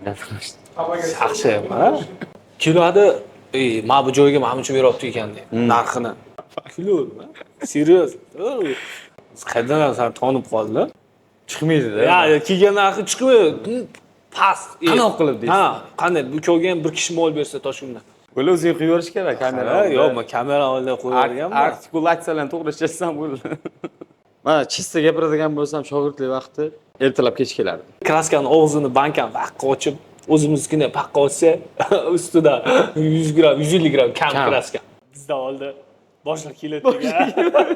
Yaxshi, ha? Kiloda, mana bu joyga mana buncha beryapti ekan deydi. Narxini. Kilo, serios. Qayerdan san tonib qoldi? Chiqmaydi-da. Ya, kelgan narxi chiqmaydi. Past. Qanaqa qilib deysiz? Ha, qanday? Bu ikkoviga ham bir kishi mol bersa Toshkentdan. O'la o'zing qo'yib yuborish kerak kamera. Ha, yo'q, men kamera oldida qo'yib yuborganman. Artikulatsiyalarni to'g'ri ishlatsan bo'ldi. Mana чисто gapiradigan bo'lsam, shogirdlik vaqti ertalab kech kelardim. Kraskani og'zini bankani paqqa ochib, o'zimiznikini paqqa ochsa, ustida 100 gramm, 150 gramm kam kraska. Bizda oldi. Boshliq keladi degan.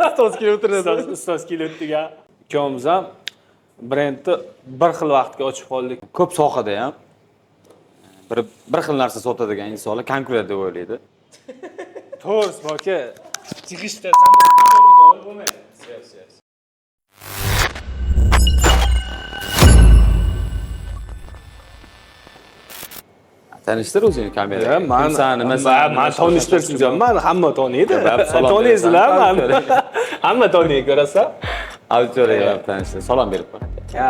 Ustoz kelib o'tiradi. Ustoz keladi degan. Ikkovimiz ham brendni bir xil vaqtga ochib qoldik. Ko'p sohada ham bir xil narsa sotadigan insonlar konkurent deb o'ylaydi. To'g'risi, aka, chiqishda video olib bo'lmaydi. Tanishtir o'zingni kameraga. Man Kimsan, nimasan? Man tanishtirsin, man hamma taniydi. Salom Taniysizlar, man. berasan. Hamma taniydi, ko'rasan. Auditoriyaga tanishtir. Salom berib qo'y.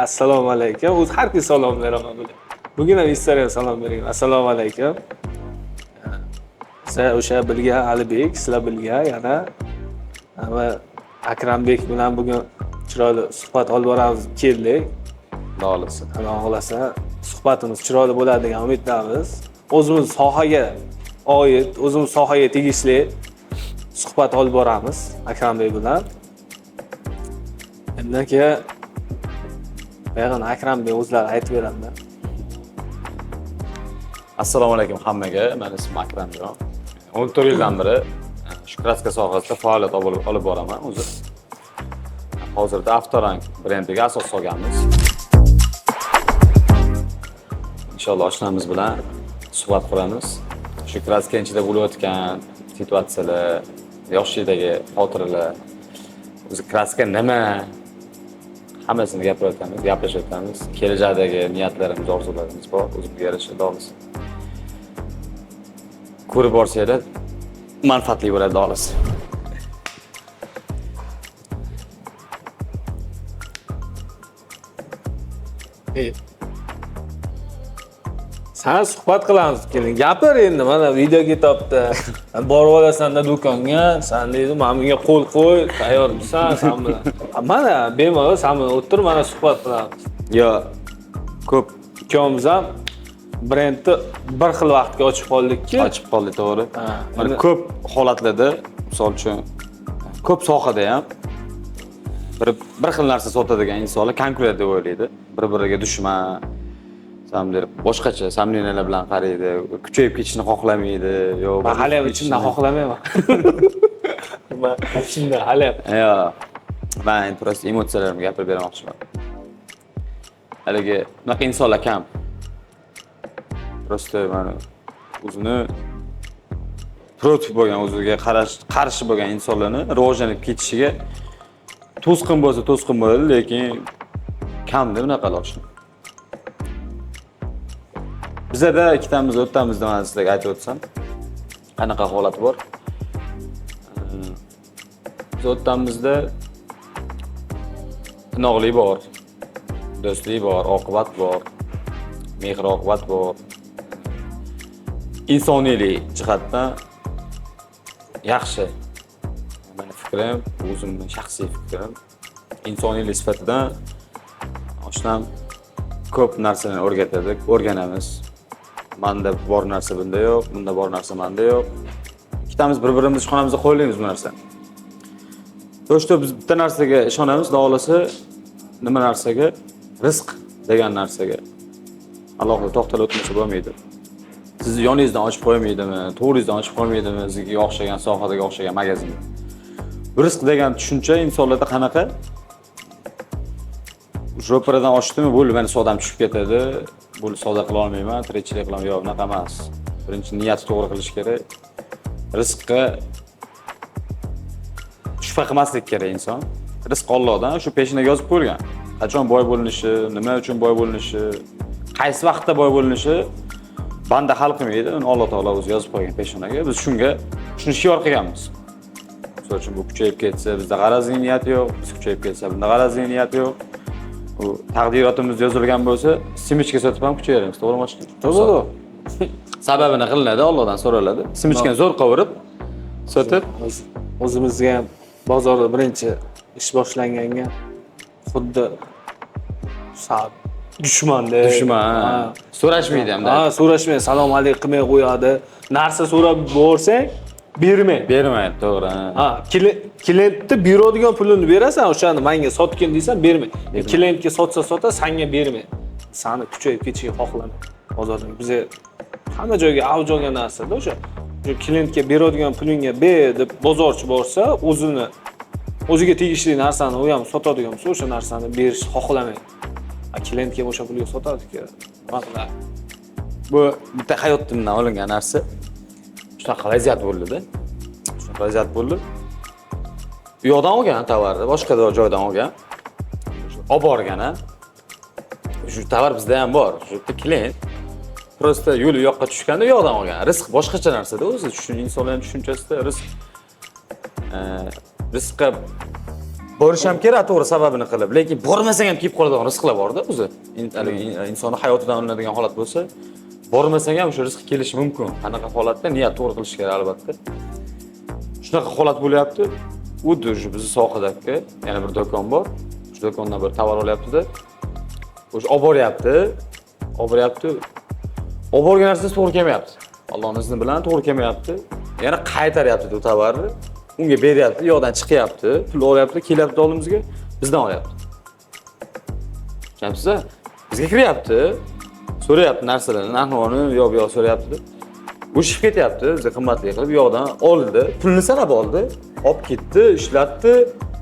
Assalomu alaykum. O'zi har kun salom beraman bugun. Bugun ham Instagram salom bergan. Assalomu alaykum. Sizlar o'sha bilgan Alibek, sizlar bilgan yana va Akrambek bilan bugun chiroyli suhbat olib boramiz keldik. Xudo xohlasa. Xudo xohlasa suhbatimiz chiroyli bo'ladi degan umiddamiz. O'zimiz sohaga oid, o'zimiz sohaga tegishli suhbat olib boramiz Akrambek bilan. Undan keyin buyog'ini Akrambek o'zlari aytib beradilar. Assalomu alaykum hammaga. Meni ismim Akramjon. 14 yildan beri shu kraska sohasida faoliyat olib boraman o'zi. Hozirda Avtorang brendiga asos solganmiz. Inshaalloh oshnamiz bilan suhbat quramiz. Shu kraska ichida bo'layotgan situatsiyalar, yoshlikdagi xotiralar, o'zi kraska nima, hammasini gapirib o'tamiz, gaplashib o'tamiz. Kelajakdagi niyatlarimiz, orzularimiz bor, o'zimizga yarasha xohlasa. Ko'rib borsanglar manfaatli bo'ladi xohlasa. San suhbat qilamiz, keling. Gapir endi, mana video ketyapti. Borib olasan-da do'konga, san deydi, mana bunga qo'l qo'y, tayyormisan san bilan. Mana bemalol san bilan o'tir, mana suhbat qilamiz. Yo, ko'p ikkovimiz ham brendni bir xil vaqtga ochib qoldikki. Ochib qoldik, to'g'ri. Mana ko'p holatlarda, misol uchun, ko'p sohada ham bir xil narsa sotadigan insonlar konkurent deb o'ylaydi. Bir-biriga dushman, samdir boshqacha samninalar bilan qaraydi, kuchayib ketishni xohlamaydi, yo Men hali ham ichimdan xohlamayman. Men ichimdan hali ham. Yo'q. Men endi просто emotsiyalarimni gapirib bermoqchiman. Haligi bunaqa insonlar kam. Просто mana o'zini против bo'lgan, o'ziga qarshi bo'lgan insonlarni rivojlanib ketishiga to'sqin bo'lsa to'sqin bo'ladi, lekin kamda bunaqalar. Bizada ikkitamiz o'rtamizda mana sizlarga aytib o'tsam, qanaqa holat bor? Biz o'rtamizda inoqlik bor, do'stlik bor, oqibat bor, mehr-oqibat bor. Insoniylik jihatdan yaxshi. Meni fikrim, o'zimning shaxsiy fikrim, insoniylik sifatidan oshnam ko'p narsani o'rgatadi, o'rganamiz. Menda bor narsa bunda yo'q, bunda bor narsa menda yo'q. Ikkitamiz bir-birimizni ishxonamizda qo'ylaymiz bu narsani. То что biz bitta narsaga ishonamiz, xudo xohlasa, nima narsaga? Rizq degan narsaga. Alohida to'xtalib o'tmasa bo'lmaydi. Sizni yoningizdan ochib qo'ymaydimi, to'g'ringizdan ochib qo'ymaydimi, sizga o'xshagan sohadagi o'xshagan magazinda. Rizq degan tushuncha insonlarda qanaqa? Ro'paradan ochdimi, bo'ldi, meni savdom tushib ketadi, bo'ldi, savdo qila olmayman, tirikchilik qila olmayman. Yo'q, unaqa emas. Birinchi niyatni to'g'ri qilish kerak. Rizqqa shubha qilmaslik kerak inson. Rizq Allohdan, shu peshinaga yozib qo'yilgan. Qachon boy bo'linishi, nima uchun boy bo'linishi, qaysi vaqtda boy bo'linishi banda hal qilmaydi, uni Alloh taolo o'zi yozib qo'ygan peshonaga. Biz shuni shior qilganmiz. Misol uchun bu kuchayib ketsa, bizda g'arazli niyat yo'q, biz kuchayib ketsa, bunda g'arazli niyat yo'q. U taqdirotimizda yozilgan bo'lsa, семечка sotib ham kuchayveramiz, to'g'rimi oshna? To'g'ri. Sababini qilinadi, Allohdan so'raladi. Семечка ni zo'r qovurib, sotib, O'zimizga ham bozorda birinchi ish boshlanganga xuddi dushmanda. Dushman. So'rashmaydi ham. Ha, so'rashmaydi, salom alik qilmay qo'yadi. Narsa so'rab borsang, bermaydi. Bermaydi, to'g'ri. Ha, klientni beradigan pulini berasan, o'shani menga sotgin deysan, bermaydi. Klientga sotsa sotsa, sanga bermaydi. Sani kuchayib ketishini xohlamaydi. Bozorda biza hamma joyga avj olgan narsada o'sha. O'sha klientga beradigan pulingga ber deb bozorchi borsa, o'zini o'ziga tegishli narsani u ham sotadigan bo'lsa, o'sha narsani berishni xohlamaydi. A klientga o'sha pulga sotadi-ku. Nima qiladi? Bu bitta hayotimdan olingan narsa. Shunaqa vaziyat bo'ldi-da. Shunaqa vaziyat bo'ldi. U yoqdan olgan tovarni, boshqa joydan olgan. Olib borgan, ha. Shu tovar bizda ham bor. Shu yerda klient просто yo'l u yoqqa tushganda u yoqdan olgan. Rizq boshqacha narsada o'zi. Shu insonlarning tushunchasida rizq rizqqa borish ham kerak, to'g'ri sababini qilib, lekin bormasang ham kelib qoladigan rizqlar borda o'zi. Haligi insonni hayotidan olinadigan holat bo'lsa, bormasang ham o'sha rizq kelishi mumkin. Qanaqa holatda niyat to'g'ri qilish kerak albatta. Shunaqa holat bo'lyapti. Xuddi shu bizni sohadagi yana bir do'kon bor. Shu do'kondan bir tovar olyapti-da. O'sha olib boryapti. Olib boryapti. Olib borgan narsasi to'g'ri kelmayapti. Allohning izni bilan to'g'ri kelmayapti. Yana qaytaryapti u tovarni. Unga beryapti, u yoqdan chiqyapti, pul olyapti, kelyapti oldimizga, bizdan olyapti. Tushunyapsiz-a? Bizga kiryapti, so'rayapti narsalarni, narx-navoni, u yoq bu yoq so'rayapti. Ushib ketyapti, bizga qimmatli qilib u yoqdan oldi, pulni sanab oldi, olib ketdi, ishlatdi,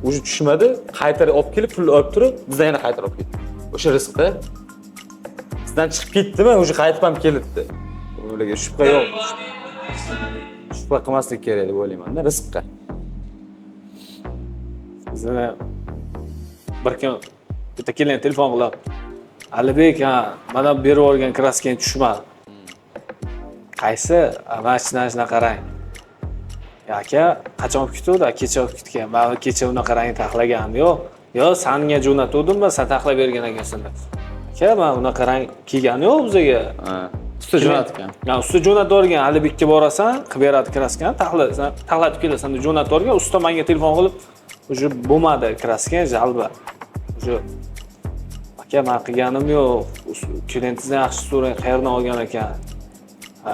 уже tushmadi, qaytarib olib kelib, pul olib turib, bizdan yana qaytarib olib ketdi. O'sha rizqda bizdan chiqib ketdimi, уже qaytib ham kelibdi. Ularga shubha yo'q. Shubha qilmaslik kerak deb o'ylayman-da rizqqa. Bizni bir kun bitta klient telefon qilib, Alibek, ha, mana berib yuborgan краска ng tushmadi. Qaysi? Mana shunaqa rang. Ya aka, qachon olib ketuvdi? Kecha olib ketgan. Man kecha unaqa rang taxlaganim yo'q. Yo, sanga jo'natuvdimmi? Sen taxlab bergan ekansan. Aka, man unaqa rang kelgani yo'q bizaga. Ha. Usta jo'natgan. Ya, usta jo'natib yuborgan, Alibekka borasan, qilib beradi краска ni, taxlasan, taxlatib kelasan deb jo'natib yuborgan. Usta menga telefon qilib, уже bo'lmadi краска, жалоба. Уже aka, man qilganim yo'q. Klientingizdan yaxshi so'rang, qayerdan olgan ekan. Ha,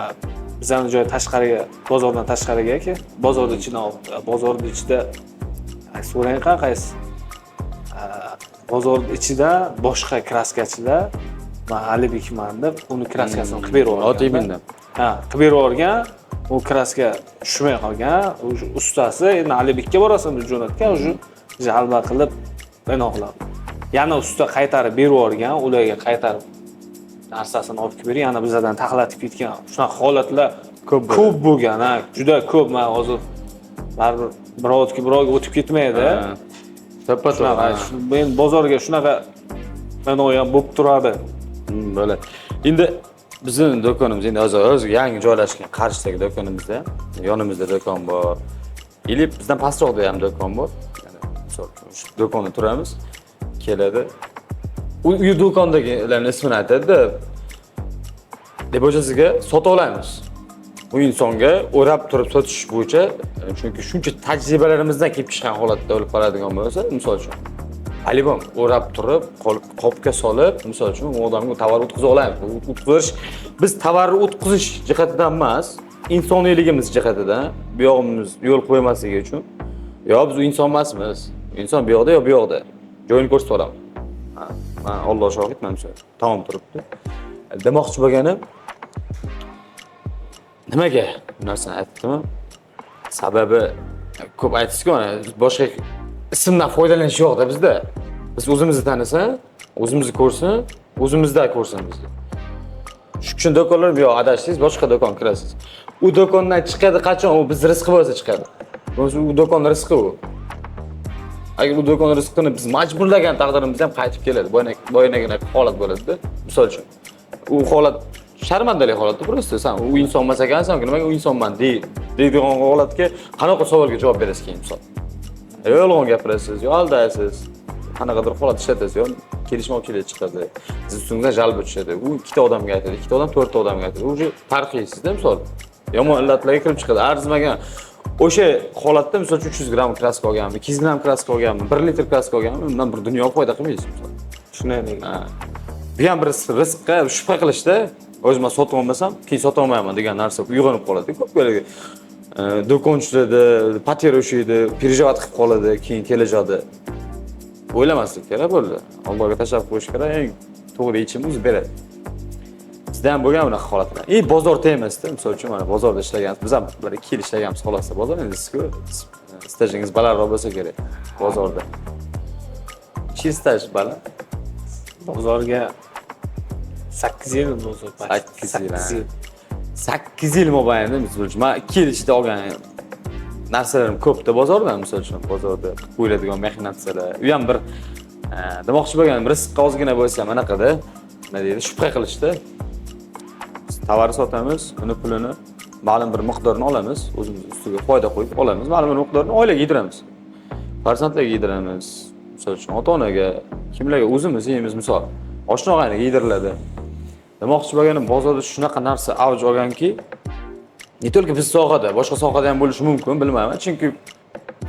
bizani joy tashqariga, bozordan tashqariga aka, bozorni ichidan olib, bozorni ichida so'rang qaysi. Ha, bozorni ichida boshqa краска chilar, man Alibekman deb uni краска sini qilib berib yuborgan. Ot именно. Ha, qilib berib yuborgan. U краска tushmay qolgan. O'sha ustasi endi Alibekka borasan deb jo'natgan, уже жалоба qilib bino qiladi. Yana usta qaytarib berib yuborgan, ularga qaytarib narsasini olib kelib berib, yana bizlardan taxlatib ketgan. Shunaqa holatlar ko'p bo'lgan. Ko'p bo'lgan, ha, juda ko'p. Men hozir baribir birovga birovga o'tib ketmaydi. To'ppa Shunaqa, to'g'ri. Men bozorga shunaqa bino ham bo'lib turadi. Bo'ladi. Endi bizning do'konimiz endi hozir o'zi yangi joylashgan Qarshidagi do'konimizda yonimizda do'kon bor. Или bizdan pastroqda ham do'kon bor. Ya'ni, misol uchun, shu do'konda turamiz. Keladi. U do'kondagilarning ismini aytadi-da. Debochasiga sota olamiz. Bu insonga o'rab turib sotish bo'yicha, chunki shuncha tajribalarimizdan kelib chiqqan holatda o'lib qoladigan bo'lsa, misol uchun, по-любому o'rab turib, qopga solib, misol uchun, u odamga tovar o'tkaza olamiz. O'tkazish, biz tovarni o'tkazish jihatidan emas, insoniyligimiz jihatidan bu yog'imiz yo'l qo'ymasligi uchun, yo biz u inson emasmiz. Inson bu yoqda yo bu yoqda. Joyini ko'rsatib yuboraman. Ha, man Alloh shohid, mana shu tamom turibdi. Demoqchi bo'lganim, nimaga bu narsani aytdimmi? Sababi ko'p aytishku, ana boshqa ismdan foydalanish yo'qda bizda. Biz o'zimizni tanisin, o'zimizni ko'rsin, o'zimizda ko'rsin bizni. Shu uchun do'konlar bu yoq adashdingiz, boshqa do'kon kirasiz. U do'kondan chiqadi qachon? U biz rizqi bo'lsa chiqadi. Bo'lmasa u do'kon rizqi u. Agar u do'kon rizqini biz majburlagan taqdirimizda ham qaytib keladi. Boyanagina holat bo'ladi-da. Misol uchun, u holat sharmandalik holatda просто sen u inson emas ekansan, nimaga u insonman deydigan holatga qanaqa savolga javob berasiz keyin misol. Yo yolg'on gapirasiz, yo aldaysiz. Qanaqadir holat ishlatasiz, yo kelishmovchilik chiqadi. Siz ustingizdan жалоба tushadi. U ikkita odamga aytadi, ikkita odam to'rtta odamga aytadi. Уже farqlisizda, misol. Yomon illatlarga kirib chiqadi. Arzimagan o'sha holatda, misol uchun, 300 gramm краска olganmi, 200 gramm краска olganmi, 1 litr краска olganmi, undan bir dunyo foyda qilmaysiz, misol. Shunday. Ha. Bu ham bir rizqqa shubha qilishda, o'zim man sotib olmasam, keyin sota olmayman degan narsa uyg'onib qoladi. Ko'p haligi do'konchilarda потеря ushlaydi, переживать qilib qoladi, keyin kelajakda. O'ylamaslik kerak bo'ldi. Allohga tashlab qo'yish kerak, eng to'g'ri yechimni o'zi beradi. Bizda ham bo'lgan bunaqa holatlar. И bozor temasida, misol uchun, mana bozorda ishlaganmiz. Biz ham bir 2 yil ishlaganmiz xolos bozor. Endi sizku stajingiz balandroq bo'lsa kerak bozorda. Necha yil staj baland? Bozorga 8 yil o'zi. 8 yil, ha. 8 yil. 8 yil mobaynida, misol uchun, man 2 yil ichida olgan narsalarim ko'pda bozordan, misol uchun, bozorda qilib qo'yiladigan mexanatsiyalar. U ham bir demoqchi bo'lganim, rizqqa ozgina bo'lsa ham anaqada, nima deydi, shubha qilishda. Biz tovar sotamiz, uni pulini ma'lum bir miqdorini olamiz, o'zimiz ustiga foyda qo'yib olamiz, ma'lum bir miqdorini oilaga yediramiz. Farzandlarga yediramiz. Misol uchun, ota-onaga, kimlarga, o'zimiz yeymiz, misol. Oshna og'ayniga yediriladi. Demoqchi bo'lganim, bozorda shunaqa narsa avj olganki, не только biz sohada, boshqa sohada ham bo'lishi mumkin, bilmayman. Chunki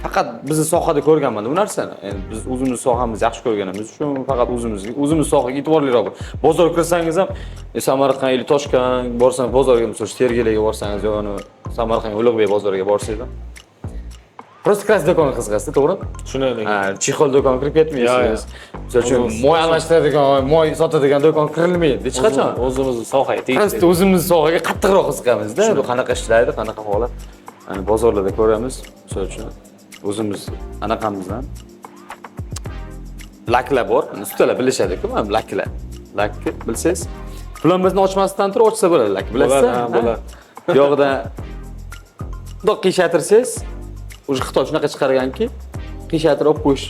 faqat bizni sohada ko'rganman bu narsani. Endi biz o'zimiz sohamizni yaxshi ko'rganimiz uchun faqat o'zimizga, o'zimiz sohaga e'tiborliroq. Bozorga kirsangiz ham, Samarqand или Toshkent borsangiz bozorga, misol uchun, Sergeliga borsangiz yo Samarqand Ulug'bek bozoriga borsangiz ham, просто краска do'konga qiziqasiz, to'g'rimi? Shunday. Ha, чехол do'konga kirib ketmaysiz. Misol uchun, O'zimiz- moy almashtiradigan, moy sotadigan do'kon kirilmaydi hech qachon. O'zimizni sohaga Просто tegishli. O'zimiz sohaga qattiqroq qiziqamizda. Bu qanaqa ishlaydi, qanaqa holat. Hani bozorlarda ko'ramiz, misol uchun, o'zimiz anaqamizdan laklar bor. Ustalar bilishadi-ku, mana laklar. Lakni bilsangiz, plombasini ochmasdan turib ochsa bo'ladi lak, bilasiz? Bo'ladi, ha, bo'ladi. Bu yog'idan bundoq qiyshaytirsangiz, уже Xitoy shunaqa chiqarganki, qiyshaytirib olib qo'yish,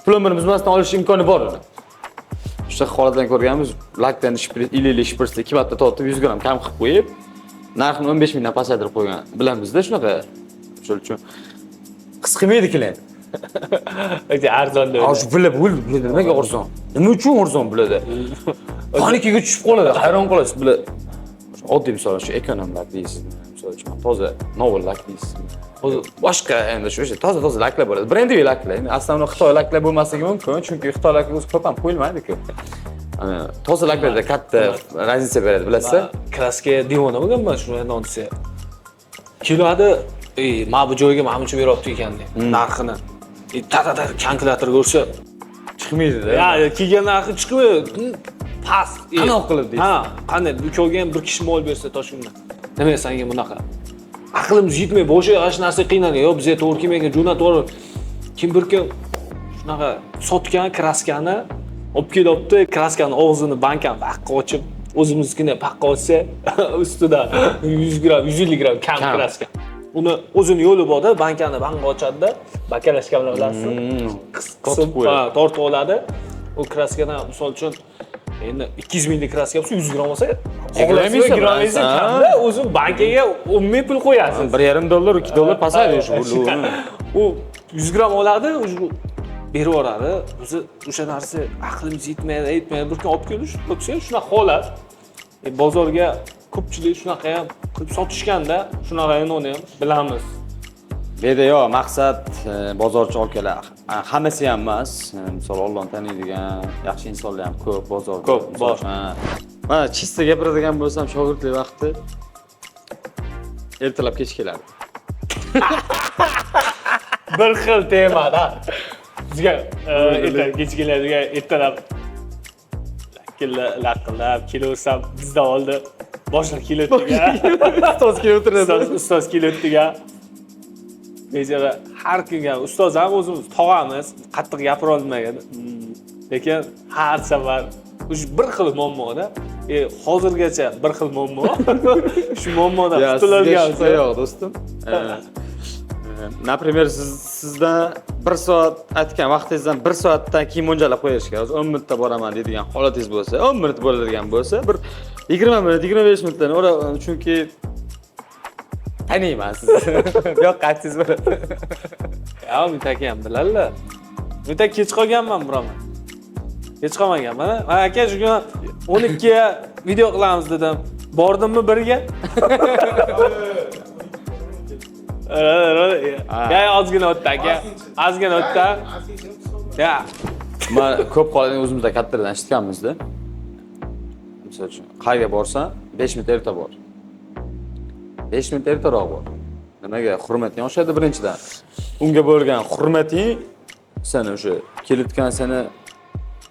plombani buzmasdan olish imkoni bor uni. Shunaqa holatlarni ko'rganmiz, lakdan shpris, ilili shprisni ikki marta tortib, 100 gramm kam qilib qo'yib, narxini 15 mingdan pasaytirib qo'ygan. Bilamizda shunaqa. Shuning uchun his qilmaydi klient. Arzon deydi. Ha, shu bilib, bu nimaga arzon? Nima uchun arzon biladi? Panikaga tushib qoladi, hayron qolasiz bular. Oddiy misol, shu ekonom lak deysizmi? Misol uchun, toza novel lak deysizmi? O'zi boshqa endi shu o'sha toza toza laklar bo'ladi. Брендовый laklar. Endi aslida Xitoy laklar bo'lmasligi mumkin, chunki Xitoy laki o'zi ko'p ham qo'yilmaydi-ku. Ana toza laklarda katta разница beradi, bilasizmi? Краска devona bo'lganman shuni desa. Keladi, ey, mana bu joyga mana buncha beryapti ekan deb narxini. E, ta ta ta kalkulyatorga ursa, Chiqmaydi-da. Ya, kelgan narxi chiqmaydi. Past. Qanaqa qilib deysiz? Ha, qanday ukovga ham bir kishi mol bersa Toshkentdan. Nima senga bunaqa? Aqlimiz yetmay, boshi ana shu narsaga qiynalgan. Yo'q, bizga to'g'ri kelmagan, jo'natib yuborib. Kim bir kun shunaqa sotgan краска ni olib kelyapti, краска ni og'zini bankani paqqa ochib, o'zimiznikini paqqa ochsa, ustida 100 gramm, 150 gramm kam Kam. краска. Uni o'zini yo'li borda, bankani banka ochadida, баклажка bilan bilasizmi? Tortib Qisib, qo'yadi. Ha, tortib oladi. U краска dan, misol uchun, endi 200 minglik краска bo'lsa, 100 gramm olsa, Yigirma ming yigirma ming ha. kamda o'zi bankaga 10 ming pul qo'yasiz. $1,5 dollar, $2 pasayadi o'sha pul. U 100 gramm oladi, уже berib yuboradi. O'zi o'sha narsa aqlimiz yetmaydi, yetmaydi. Bir kun olib keldi, shu o'tsa shunaqa holat. Bozorga ko'pchilik shunaqa ham qilib sotishganda, shunaqa uni ham bilamiz. Bu yerda yo'q, maqsad bozorchi akalar hammasi ham emas. Misol, Allohni taniydigan yaxshi insonlar ham ko'p bozorda. Ko'p, Misol bor. uchun, ha. Mana чисто gapiradigan bo'lsam, shogirdlik vaqti ertalab kech keladi. Bir xil temada. Bizga ertalab kech keladigan, ertalab laqillab kelaversam, bizdan oldi boshliq keladigan. Ustoz kelib o'tiradi. Ustoz keladigan. Bechora har kungi ustoz ham o'zimiz tog'amiz, qattiq gapira olmagan. Lekin har safar o'sha bir xil muammoda. Hozirgacha bir xil muammo. Shu muammodan Ya, sizga qutulolgan. shubha yo'q, do'stim. Например, siz sizdan bir soat aytgan vaqtingizdan bir soatdan keyin mo'ljallab qo'yish kerak. Hozir 10 minutda boraman deydigan holatingiz bo'lsa, 10 minut bo'ladigan bo'lsa, bir 20 minut, 25 minutdan ora, chunki taniyman sizni. Bu yoqqa aytsangiz bo'ladi. Ya, Umid aka ham biladilar. Bitta kech qolganman biroq. Kech qolmaganman. Mana aka shu kuni 12ga video qilamiz dedim. Bordimmi birga? Ya ozgina o'tdi aka. Ozgina o'tdi. Ya. Man ko'p holatda o'zimizda kattalardan eshitganmizda. Misol uchun, qayerga borsan, 5 minut erta bor. 5 minut ertaroq bor. Nimaga? Hurmating oshadi birinchidan. Unga bo'lgan hurmating seni o'sha kelayotgan seni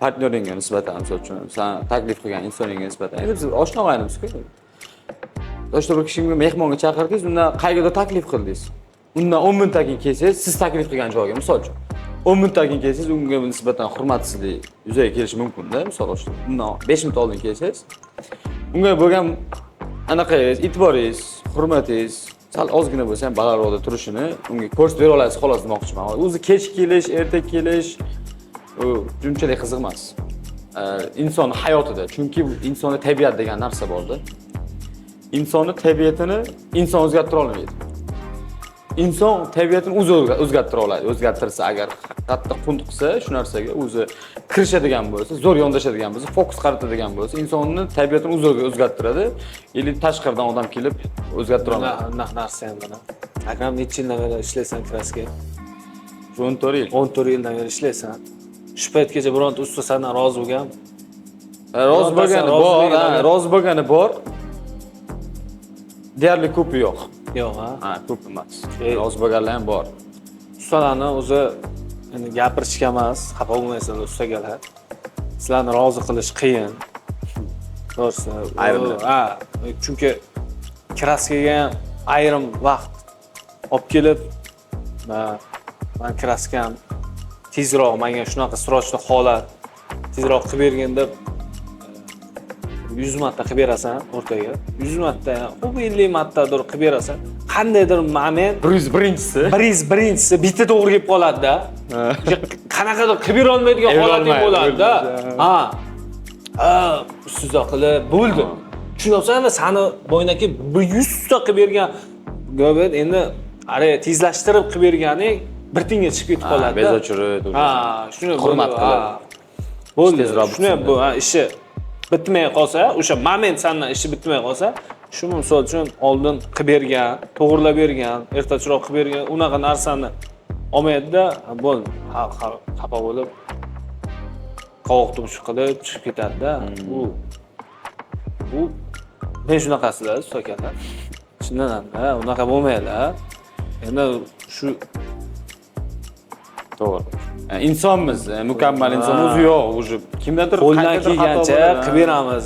partnyoringga nisbatan, misol uchun, san taklif qilgan insoningga nisbatan. Endi biz oshna og'aynimizku. O'sha bir kishini mehmonga chaqirdingiz, undan qayergadir taklif qildingiz. Undan 10 minutdan keyin kelsangiz, siz taklif qilgan joyga, misol uchun, 10 minutdan keyin kelsangiz, unga nisbatan hurmatsizlik yuzaga kelishi mumkin-da, misol uchun. Undan 5 minut oldin kelsangiz, unga bo'lgan anaqangiz, e'tiboringiz, hurmatingiz sal ozgina bo'lsa ham balandroqda turishini unga ko'rsatib bera olasiz, xolos demoqchiman. O'zi kech kelish, erta kelish u unchalik qiziq emas. Inson hayotida, chunki bu insonda tabiat degan narsa borda. Insonni tabiatini inson o'zgartira olmaydi. Inson tabiatini o'zi o'zgartira oladi. O'zgartirsa agar haqiqatda qunt qilsa, shu narsaga o'zi kirishadigan bo'lsa, zo'r yondashadigan bo'lsa, fokus qaratadigan bo'lsa, insonni tabiatini o'zi o'zgartiradi. Или tashqaridan odam kelib o'zgartira olmaydi. Unaqa narsa ham mana. Akam necha yildan beri ishlaysan краска? Shu 14 yil. 14 yildan beri ishlaysan. Shu paytgacha bironta usta sendan rozi bo'lgan? Rozi bo'lgani bor, ha, rozi bo'lgani bor. Deyarli ko'pi yo'q. Yo'q, ha? Ha, ko'p emas. Rozi bo'lganlar ham bor. Ustalarni o'zi endi gapirishga emas, xafa bo'lmaysizlar ustagalar. Sizlarni rozi qilish qiyin. To'g'risi. Ayrimlar. Ha, chunki краска ga ham ayrim vaqt olib kelib, man краска m tezroq, menga shunaqa срочный holat tezroq qilib bergin deb 100 marta qilib berasan o'rtaga. 100 marta, u 50 martadir qilib berasan. Qandaydir moment 101-inchisi. 101-inchisi bitta to'g'ri kelib qoladi-da. O'sha qanaqadir qilib bera olmaydigan holating bo'ladi-da. Ha. Ha, ustida qilib bo'ldi. Tushunyapsanmi? Sani boyagi 100 ta qilib bergan go'bet endi are tezlashtirib qilib berganing bir tiyinga chiqib ketib qoladi. Bez o'chirib. Ha, shuni hurmat qilib. Bo'ldi. Tezroq Shuni bu ishi bitmay qolsa, o'sha moment sandan ishi bitmay qolsa, shu misol uchun oldin qilib bergan, to'g'irlab bergan, ertachiroq qilib bergan, unaqa narsani olmaydida, bo'ldi. Xafa bo'lib, qovoq tumshuq qilib chiqib ketadi-da. Bu men shunaqasizlar, usta akalar. Chindan ham, unaqa bo'lmanglar. Endi shu to'g'ri. Insonmiz, mukammal inson o'zi yo'q, уже kimdadir qo'ldan kelgancha qilib beramiz.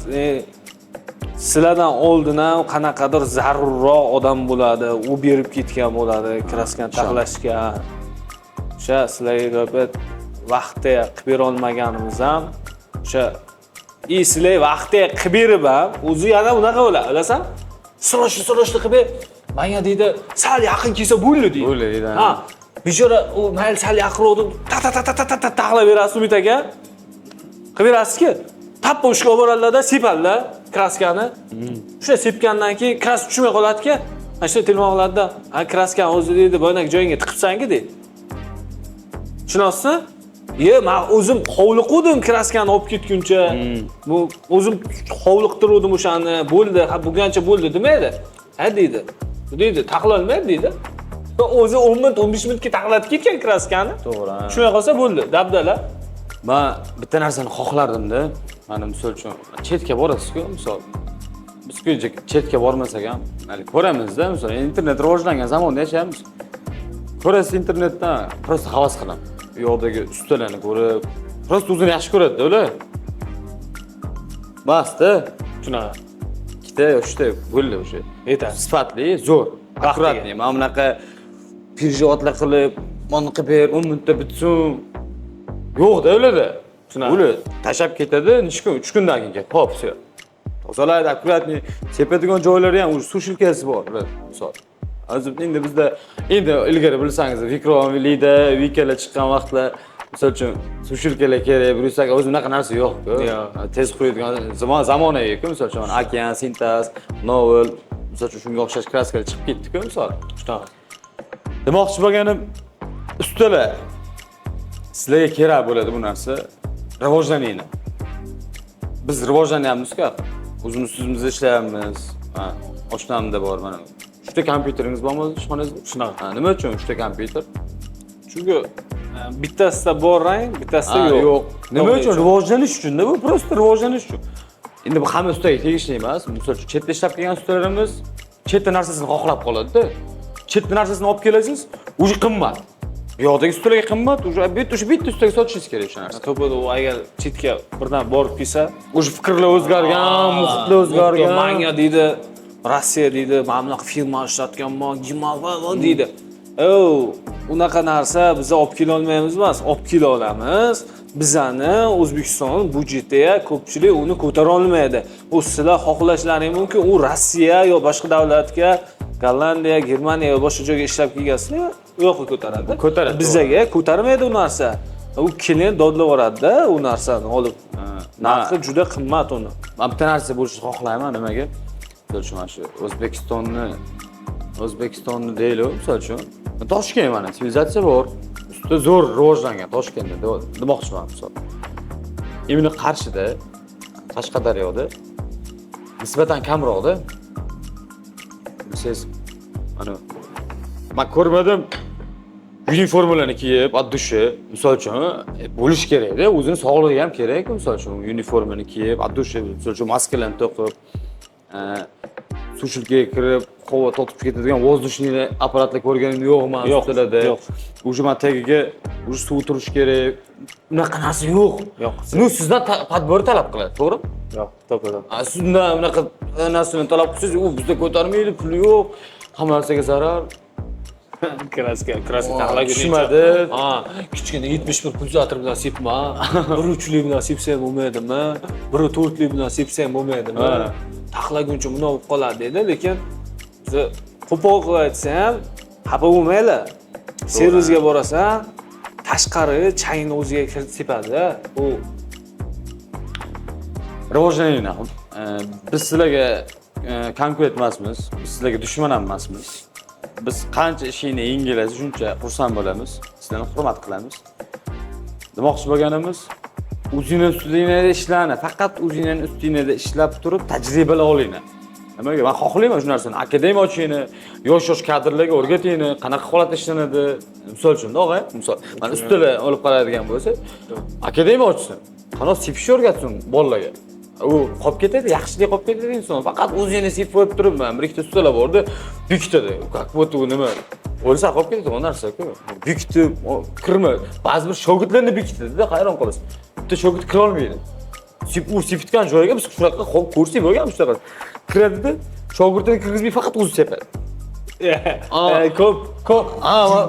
Sizlardan oldin ham qanaqadir zarurroq odam bo'ladi, u berib ketgan bo'ladi, краска ni taxlashga. O'sha sizlarga vaqtda qilib bera olmaganimiz ham o'sha sizlar vaqtda qilib berib ham o'zi yana unaqa bo'ladi, bilasan? Срочно, срочно qilib ber. Menga deydi, sal yaqin kelsa bo'ldi deydi. Bo'ldi deydi. Ha. Bechora u mayli sal yaqinroq deb ta ta ta ta ta ta taxlab berasiz Umid aka. Qilib berasizki, tappa ushga olib boradilarda, sepadilar краска ni. O'sha sepgandan keyin краска tushmay qoladiki, ana shu telefon qiladida, ha краска ni o'zi deydi, boyagi joyingga tiqibsan-ku deydi. Tushunasizmi? Ye, men o'zim hovliquvdim краска ni olib ketguncha. Bu o'zim hovliqtiruvdim o'shani, bo'ldi, ha buguncha bo'ldi demaydi. Ha deydi. Deydi, taxlolmaydi deydi. O'zi 10 minut, 15 minutga taxlatib ketgan краска ni. To'g'ri. Tushmay qolsa bo'ldi, dabdala. Men bitta narsani xohlardimda. Mana misol uchun chetga borasiz-ku, misol. Biz ko'pincha chetga bormasak ham, hali ko'ramizda, misol internet rivojlangan zamonda yashaymiz. Ko'rasiz internetdan, просто havas qilaman. U yoqdagi ustalarni ko'rib, просто o'zini yaxshi ko'radi-da ular. Bas-da. Shunaqa. Ikkita yo uchta bo'ldi o'sha. Yetadi. Sifatli, zo'r, аккуратный. Mana bunaqa переживать qilib, mana qilib ber, 10 minutda bitsin. Yo'q-da ularda. Shunaqa. Ular tashlab ketadi, necha kun, 3 kundan keyin kelib, hop, всё. Tozalaydi, аккуратный, sepadigan joylari ham уже сушилка si bor, ular, misol. Hozir endi bizda endi ilgari bilsangiz, Vikrom, Lida, Vikalar chiqqan vaqtlar misol uchun сушилка lar kerak, Bryusselga o'zi unaqa narsa yo'q-ku. Yo'q. Tez quriydigan zamon zamonaviy-ku, misol uchun Okean, Sintaz, Novel, misol uchun shunga o'xshash краска lar chiqib ketdi-ku, misol. Shunaqa. Demoqchi bo'lganim ustalar Sizlarga kerak bo'ladi bu narsa. Rivojlaninglar. Biz rivojlanyapmiz-ku. O'zimiz ustimizda ishlayapmiz. Ha, oshnamda bor mana. 3 ta kompyuteringiz bormi o'zi ishxonangizda? Shunaqa. Ha, nima uchun 3 ta kompyuter? Chunki bittasida bor rang, bittasida Ha, yo'q. yo'q. Nima To'g'ri. uchun? Rivojlanish uchun-da bu, просто rivojlanish uchun. Endi bu hamma ustaga tegishli emas. Misol uchun, chetda ishlab kelgan ustalarimiz chetda narsasini xohlab qoladi-da. Chetda narsasini olib kelasiz, уже qimmat. Bu yoqdagi ustalarga qimmat, уже bitta, o'sha bitta ustaga sotishingiz kerak o'sha narsa. To'pida u agar chetga birdan borib kelsa, Уже fikrlar o'zgargan, muhitlar o'zgargan. Manga deydi, Rossiya deydi, mana bunaqa firma ishlatganman, Gimava deydi. O, unaqa narsa biz olib kela olmaymiz emas, olib kela olamiz. Bizani O'zbekiston byudjetiga ko'pchilik uni ko'tara olmaydi. U sizlar xohlashlaring mumkin, u Rossiya yo boshqa davlatga, Gollandiya, Germaniya yo boshqa joyga ishlab kelgansizlar, u yoqqa ko'taradi. Ko'taradi, Bizaga ko'tarmaydi u narsa. U klient dodlab yuboradida u narsani olib. Narxi juda qimmat uni. Man bitta narsa bo'lishini xohlayman, nimaga? Misol uchun, mana shu O'zbekistonni deylik, misol uchun. Toshkent mana sivilizatsiya bor. Ustida zo'r rivojlangan Toshkentda demoqchiman misol. Именно Qarshida, Qashqadaryoda nisbatan kamroqda. Bilsangiz, mana man ko'rmadim, uniformalarni kiyib, от души, misol uchun, bo'lish kerakda, o'zini sog'lig'i ham kerak, misol uchun, uniformani kiyib, от души, misol uchun, maskalarni to'qib, сушилка ga kirib, havo tortib ketadigan воздушный apparatlar ko'rganim yo'qman Yo'q, ustalarda. yo'q. Уже man tagiga уже suv turishi kerak. Unaqa narsa yo'q. Yo'q. Ну, sizdan подбор talab qiladi, to'g'rimi? Yo'q, to'g'ri. A, siz undan unaqa narsani talab qilsangiz, u bizda ko'tarmaydi, puli yo'q, hamma narsaga zarar. Краска, краска taxlaguncha. Tushmadi. Ha, kichkina 71 pulsator bilan sepma, bir uchlik bilan sepsa ham bo'lmaydimi? Bir to'rtlik bilan sepsa ham bo'lmaydimi? Ha. Taxlaguncha bundoq bo'lib qoladi dedi, lekin biza qo'pol qilib aytsa ham xafa bo'lmanglar. Servisga borasan, tashqari changni o'ziga kirib sepadi-da. U Rivojlaninglar. Biz sizlarga konkurent emasmiz, biz sizlarga dushman ham emasmiz. Biz qancha ishingni yengillasa, shuncha xursand bo'lamiz. Sizlarni hurmat qilamiz. Demoqchi bo'lganimiz, o'zingni ustingda ishlarni, faqat o'zingni ustingda ishlab turib tajribalar olinglar. Nimaga? Men xohlayman shu narsani. Akademiya ochingni, yosh-yosh kadrlarga o'rgatingni, qanaqa holatda ishlanadi. Misol uchun, og'a, misol, mana ustalar olib qaraydigan bo'lsa, akademiya ochsin. Qanaqa sepishni o'rgatsin bolalarga. U qolib ketadi, yaxshilik qolib ketadi inson. Faqat o'zini sepib qo'yib turib, man bir ikkita ustalar bordi, bekitadi. Как будто u nima, o'lsa qolib ketadi u narsa-ku. Bekitib, kirma. Ba'zi bir shogirdlarni bekitadi-da, hayron qolasiz. Bitta shogird kira olmaydi. U sepitgan joyiga biz shunaqa ko'rsak bo'lgan shunaqa. Kiradida, shogirdini kirgizmay faqat o'zi sepadi. Ko'p, ko'p,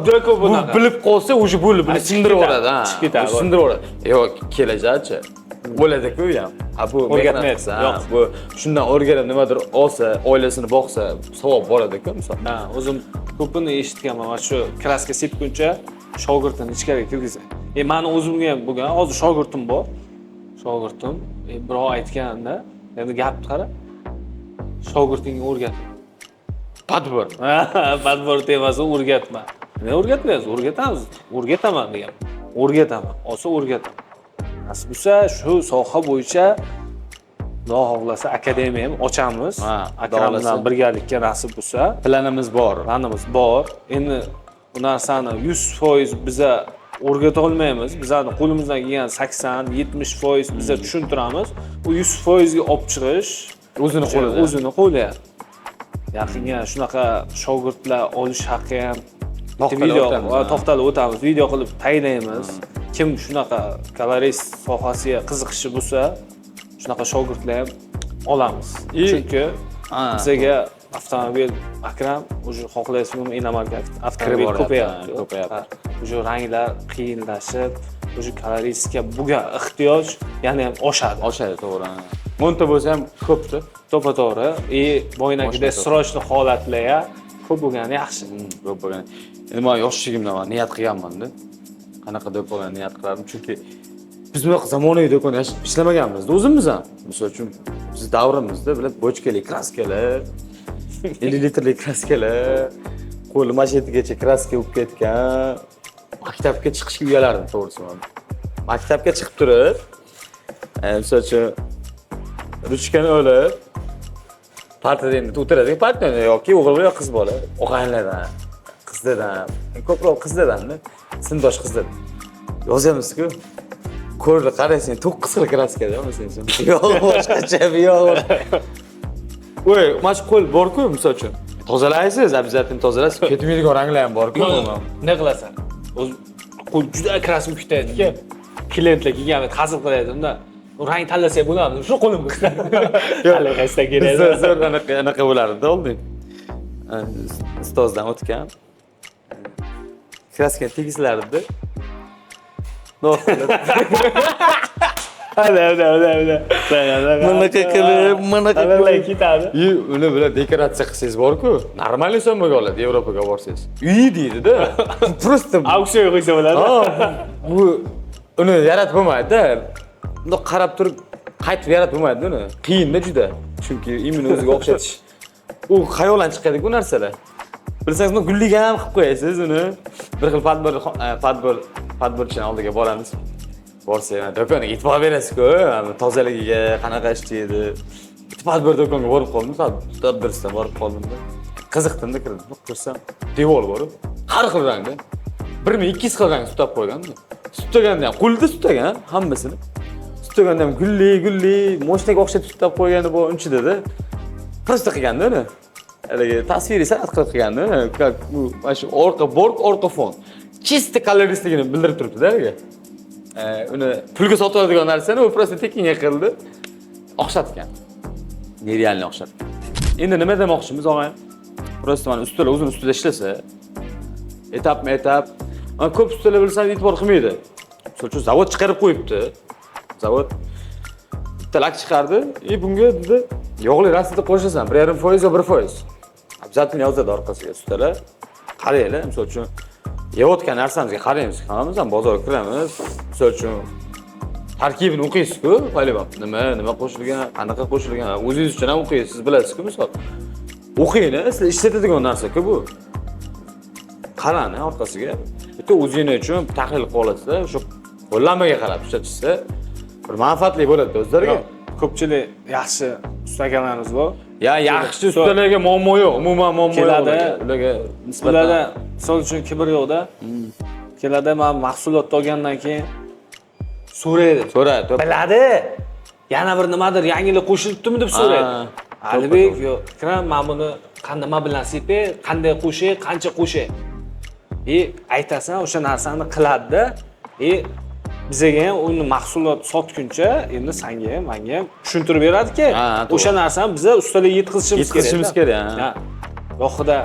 juda ko'p bu bunaqa. Bilib qolsa, уже bo'ldi, buni Ha, chiqib sindirib ketadi, yuboradi, ha. chiqib ketadi. U sindirib yuboradi. Yo'q, kelajakchi. Bo'ladi-ku u ham. Ha, bu O'rgatmaydi, mehnat qilsa, ha, yo'q. bu shundan o'rganib nimadir olsa, oilasini boqsa, savob boradi-ku, misol. Ha, o'zim ko'pini eshitganman. Mana shu краска sepguncha shogirdini ichkariga kirgizadi. Mani o'zimga ham bo'lgan, hozir shogirdim bor. Shogirdim, birov aytganda, endi gapni qara. Shogirdingga o'rgat. Подбор. Подбор temasi o'rgatma. Nima o'rgatmaysiz? O'rgatamiz. O'rgataman degan. O'rgataman. Olsa o'rgataman. Nasib bo'lsa, shu soha bo'yicha Xudo xohlasa akademiya ham ochamiz. Ha, Xudo Akram bilan xohlasa. Birgalikka nasib bo'lsa. Planimiz bor. Planimiz bor. Endi bu narsani 100% biza o'rgata olmaymiz. Bizani qo'limizdan kelgan 80-70% biza tushuntiramiz. U 100% ga olib chiqish o'zini qo'lida. O'zini qo'lida. Yaqinga shunaqa shogirdlar olish haqqi ham To'xtalib video o'tamiz, ha. to'xtalib o'tamiz. Video qilib tayinlaymiz. Kim shunaqa kolorist sohasiga qiziqishi bo'lsa, shunaqa shogirdlar ham olamiz. Chunki bizaga avtomobil Akram уже xohlaysizmi, иномарка avtomobil Kirib boryapti, ko'payapti. ha, ko'payapti. Ha, уже ranglar qiyinlashib, уже koloristga bo'lgan ehtiyoj yana ham oshadi. Oshadi, to'g'ri. Ha. 10 ta bo'lsa ham ko'pda. To'ppa to'g'ri. И boyagidek Moshina. срочный holatlar ko'p bo'lgani yaxshi. Ko'p bo'lgan. Endi man yoshligimdan man niyat qilganman-da. Qanaqa do'konga niyat qilardim, chunki biz bunaqa zamonaviy do'konda ishlamaganmiz o'zimiz ham. Misol uchun, biz davrimizda bular bochkali краска lar, 50 litrli краска lar, qo'li mashetigacha краска bo'lib ketgan. Maktabga chiqishga uyalardim, to'g'risi man. Maktabga chiqib turib, misol uchun ruchkani olib, partada endi o'tiradi, partada yoki o'g'il bola yo qiz bola, og'aynilardan, qizlardan, ko'proq qizlardan, sinfdosh qizlar. Yozamiz-ku. Ko'rdi, qarasang, 9 xil kraskada, masalan, bu yog'i boshqacha, bu yog'i. Voy, mana shu qo'l bor-ku, misol uchun. Tozalaysiz, обязательно tozalaysiz. Ketmaydigan ranglar ham bor-ku. Ne qilasan? O'zi qo'l juda kraska kutaydi-ki. Klientlar kelgan hazil qilaydi-da. Rang tanlasak bo'ladimi? Shu qo'limga. Hali qaysidan kerak? Zo'r, zo'r anaqa bo'lardi oldin. Ustozdan o'tgan. Kraskani tegizlardi. Hadi, hadi, hadi, hadi. Bunaqa qilib, bunaqa qilib ketadi. И uni bilan dekoratsiya qilsangiz bor-ku, normal inson bo'lib oladi Yevropaga borsangiz. Uy deydi-da. Просто auksionga qo'ysa bo'ladi. Ha, bu uni yaratib bo'lmaydi-da. Bundoq qarab turib qaytib yaratib bo'lmaydi uni. Qiyinda juda. Chunki imini o'ziga o'xshatish. U xayolan chiqadi-ku narsalar. Bilsangiz, buni gullik ham qilib qo'yasiz uni. Bir xil podborchini oldiga boramiz. Borsa, mana do'konga e'tibor berasiz-ku, tozaligiga, qanaqa ishlaydi. Podbor do'konga borib qoldim, tadbirsidan borib qoldim-da. Qiziqdim-da, kirdim. Ko'rsam, devor bor-u. Har xil rangda. 1200 xil rang sutab qo'yganda. Sutaganda ham qo'lda sutagan hammasini. Sutaganda ham gulli, gulli, moshinaga o'xshatib sutab qo'ygani bor unchida-da. Prosta qilganda uni. Haligi tasviriy san'at qilib qilganda, как bu mana shu orqa bork, orqa fon. Чисто koloristligini bildirib turibdi-da haligi. Uni pulga sotib oladigan narsani u prosta tekinga qildi. O'xshatgan. Нереально o'xshatgan. Endi nima demoqchimiz og'ay? Prosta mana ustalar o'zini ustida ishlasa, etapma-etap, mana ko'p ustalar bilsangiz e'tibor qilmaydi. Misol uchun zavod chiqarib qo'yibdi. Zavod bitta lak chiqardi, "E bunga dedi, yog'li rasmda qo'shasan, 1,5% yo 1%." Обязательно yozadi orqasiga ustalar. Qaranglar, misol uchun yeyotgan narsamizga qaraymiz, hammamiz ham bozorga kiramiz. Misol uchun tarkibini o'qiysiz-ku, polibam. Nima, nima qo'shilgan, qanaqa qo'shilgan, o'zingiz uchun ham o'qiysiz, siz bilasiz-ku misol. O'qinglar, sizlar ishlatadigan narsa-ku bu. Qarani orqasiga. Bitta o'zingiz uchun tahlil qilib olasizlar, o'sha qo'llanmaga qarab ishlatishsa bir manfaatli bo'ladi o'zlariga. Ko'pchilik yaxshi ustakalarimiz bor. Ya yaxshi ustalarga muammo yo'q, umuman muammo yo'q. Keladi. Ularga nisbatan. Ularda misol uchun kibr yo'qda. Keladi, men mahsulotni olgandan keyin so'raydi. So'raydi. Biladi. Yana bir nimadir yangilik qo'shilibdimi deb so'raydi. Alibek, yo'q, Ikram, men buni nima bilan sepay, qanday qo'shay, qancha qo'shay? Aytasan, o'sha narsani qiladi-da. Bizaga ham uni mahsulot sotguncha endi senga ham, menga ham tushuntirib beradiki, o'sha narsani biza ustalarga yetkazishimiz kerak. Yetkazishimiz kerak, ha. Yo'qida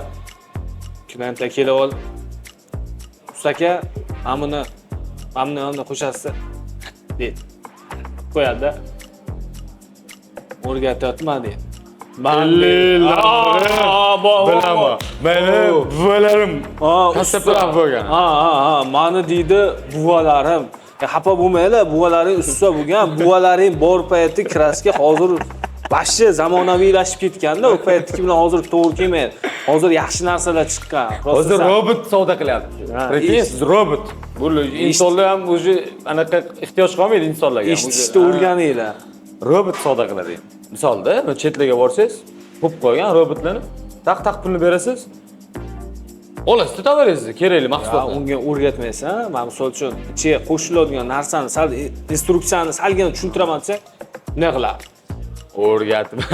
klientlar kelib olib, "Usta aka, mana buni, mana buni qo'shasiz" deydi. Qo'yadi-da. O'rgatyapman deydi. Bilaman. Meni buvalarim katta plan bo'lgan. Ha, ha, ha, mani deydi buvalarim. Xafa bo'lmanglar, buvalaring usta bo'lgan, buvalaring bor payti kraska hozir vahshiy zamonaviylashib ketganda, u paytdagi bilan hozir to'g'ri kelmaydi. Hozir yaxshi narsalar chiqqan. Hozir robot savdo qilyapti. Prikин, siz robot. Bu insonlar ham уже anaqa ehtiyoj qolmaydi insonlarga. Eshitishni o'rganinglar. Robot savdo qiladi. Misolda, chetlarga borsangiz, qo'yib qo'ygan robotlarni taq-taq pulni berasiz. Olasiz, tovaringizni, kerakli mahsulotni. Unga o'rgatmaysan. Men misol uchun ichiga qo'shiladigan narsani sal instruksiyani salgina tushuntiraman desa, nima qiladi? O'rgatma.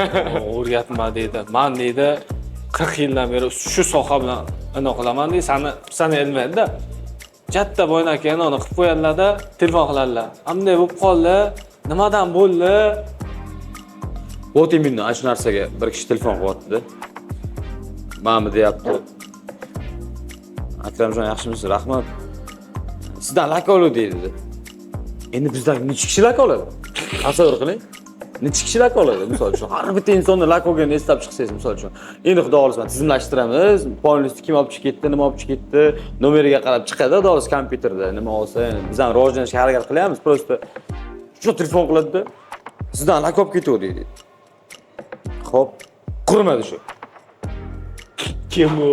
O'rgatma deydi. Men deydi 40 yildan beri shu soha bilan anaqa qilaman deydi. Sani ilmaydi-da. Katta boydan keyin uni qilib qo'yadilar-da, telefon qiladilar. Bunday bo'lib qoldi, nimadan bo'ldi? Вот именно ana shu narsaga bir kishi telefon qilyapti-da. Mana deyapti. Akramjon yaxshimisiz? Rahmat. Sizdan lak oldi deydi. Endi bizdan necha kishi lak oladi? Tasavvur qiling. Necha kishi lak oladi misol uchun? Har bitta insonni lak olganini eslab chiqsangiz misol uchun. Endi xudo xohlasa tizimlashtiramiz. Polnisti kim olib chiqib ketdi, nima olib chiqib ketdi, nomeriga qarab chiqadi, xudo xohlasa kompyuterda nima olsa, biz ham rivojlanishga harakat qilyapmiz. Просто shu telefon qiladi-da. Sizdan lak olib ketdi deydi. Xo'p, qurmadi shu. Kim u?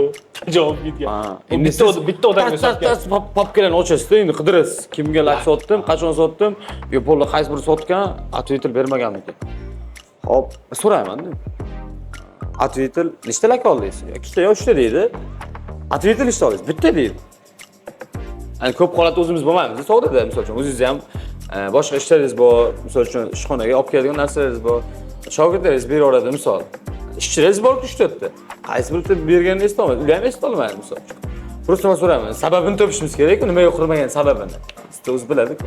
Javob ketgan. Endi bitta odamga sotgan. Tas papkalarni ochasizda, endi qidirasiz. Kimga lak sotdim, qachon sotdim, yo polni qaysi biri sotgan, ответитель bermaganmikin. Hop, so'rayman-da. Ответитель nechta lak oldingiz? Ikkita yo uchta deydi. Ответитель nechta oldingiz? Bitta deydi. Ya'ni ko'p holatda o'zimiz bo'lmaymiz savdoda, misol uchun o'zingiz ham boshqa ishlaringiz bor, misol uchun ishxonaga olib keladigan narsalaringiz bor. Shogirdlaringiz beraveradi misol. Ishchilaringiz bor-ku 3-4ta. Qaysi biri berganini eslolmaydi, ular ham eslolmaydi misol uchun. Просто man so'rayman, sababini topishimiz kerak-ku, nimaga qurmagan sababini. Sizda o'zi biladi-ku.